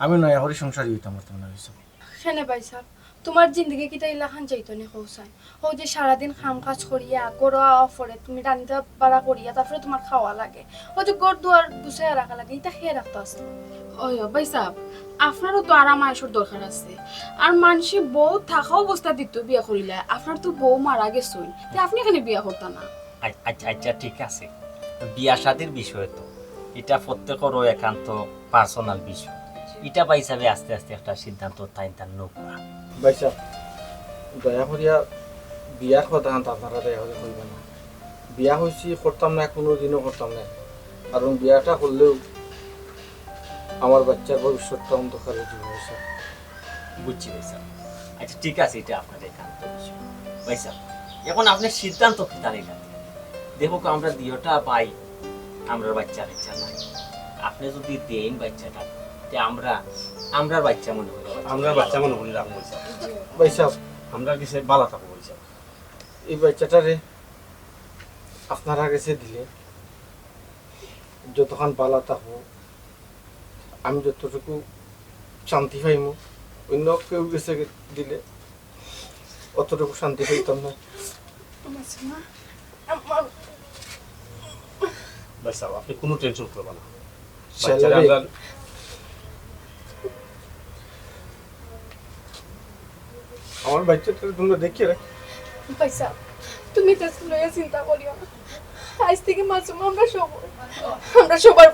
আমি নয়া করি সংসারী হইতাম পারতাম না ভাইসাব। কেনে ভাইসাব, তুমার জিন্দেগি কিতা ইলাখান যাইতো নি কও চাই? অউ যে সারাদিন কাম কাজ করিয়া, ঘরো আওয়া পরে তুমি রান্ধা বাড়া করিয়া, তারপরে তুমার খাওয়া লাগে। অউ যে ঘর দুয়ার গুছাইয়া রাখা লাগে, ইতা কে রাখতো আছে? ওই, ও ভাইসাব, আপনারও তো আরাম আয়েশর দরকার আছে। আর মানষে বউ থাকা অবস্থা দিত বিয়া করিলা, আপনার তো বউ মারা গেছইন, তে আপনি কেনে বিয়া করতা না? আ-, আচ্ছা, আচ্ছা, ঠিক আছে, বিয়া শাদির বিষয় তো, ইটা প্রত্যেকরও একান্ত personal বিষয়। ইটা ভাইসাবে আস্তে আস্তে একটা সিদ্ধান্ত তাইন তার নৌকা। ভাইসাব, দয়া করিয়া বিয়ার কথা আনতা আপনারা দয়া করে কইবা না। বিয়া হইছি, করতাম না, কোনো দিনও করতাম না, কারণ বিয়াটা করলেও আমার বাচ্চার ভবিষ্যৎটা অন্ধকারে দিব ভাইসাব। বুঝছি ভাইসাব। আচ্ছা, ঠিক আছে, ইটা আপনার একান্ত বিষয়। ভাইসাব, এখন আপনি সিদ্ধান্ত কিতা নিলা? দেখো, আমরা দিওটা ভাই, আমরার বাচ্চা কাচ্চা নাই। আপনি যদি দেইন বাচ্চাটা, তে আমরা, আমরার বাচ্চা মনে করি। আমরার বাচ্চা মনে করি রাখমু ভাইসাব। ভাইসাব। আমরার গেছে বালা থাকবো ভাইসাব। এই বাচ্চাটারে আপনারা গেছে দিলে যতক্ষণ বালা থাকবো, আমি যতটুকু শান্তি পাইমু, অন্য কেউ গেছে দিলে অতটুকু শান্তি পাইতাম না। মাসুমা, আমার ভাইসাব, আপনি কোনো tension করবেন না। শালা বাচ্চারা রে। আমরা আমার বাচ্চাটা তোমরা দেখিয়ে রাখ। ভাইসাব, তুমি তো লইয়া চিন্তা করিও না। আজ থেকে মাসুমা আমরা সব, আমরা সবার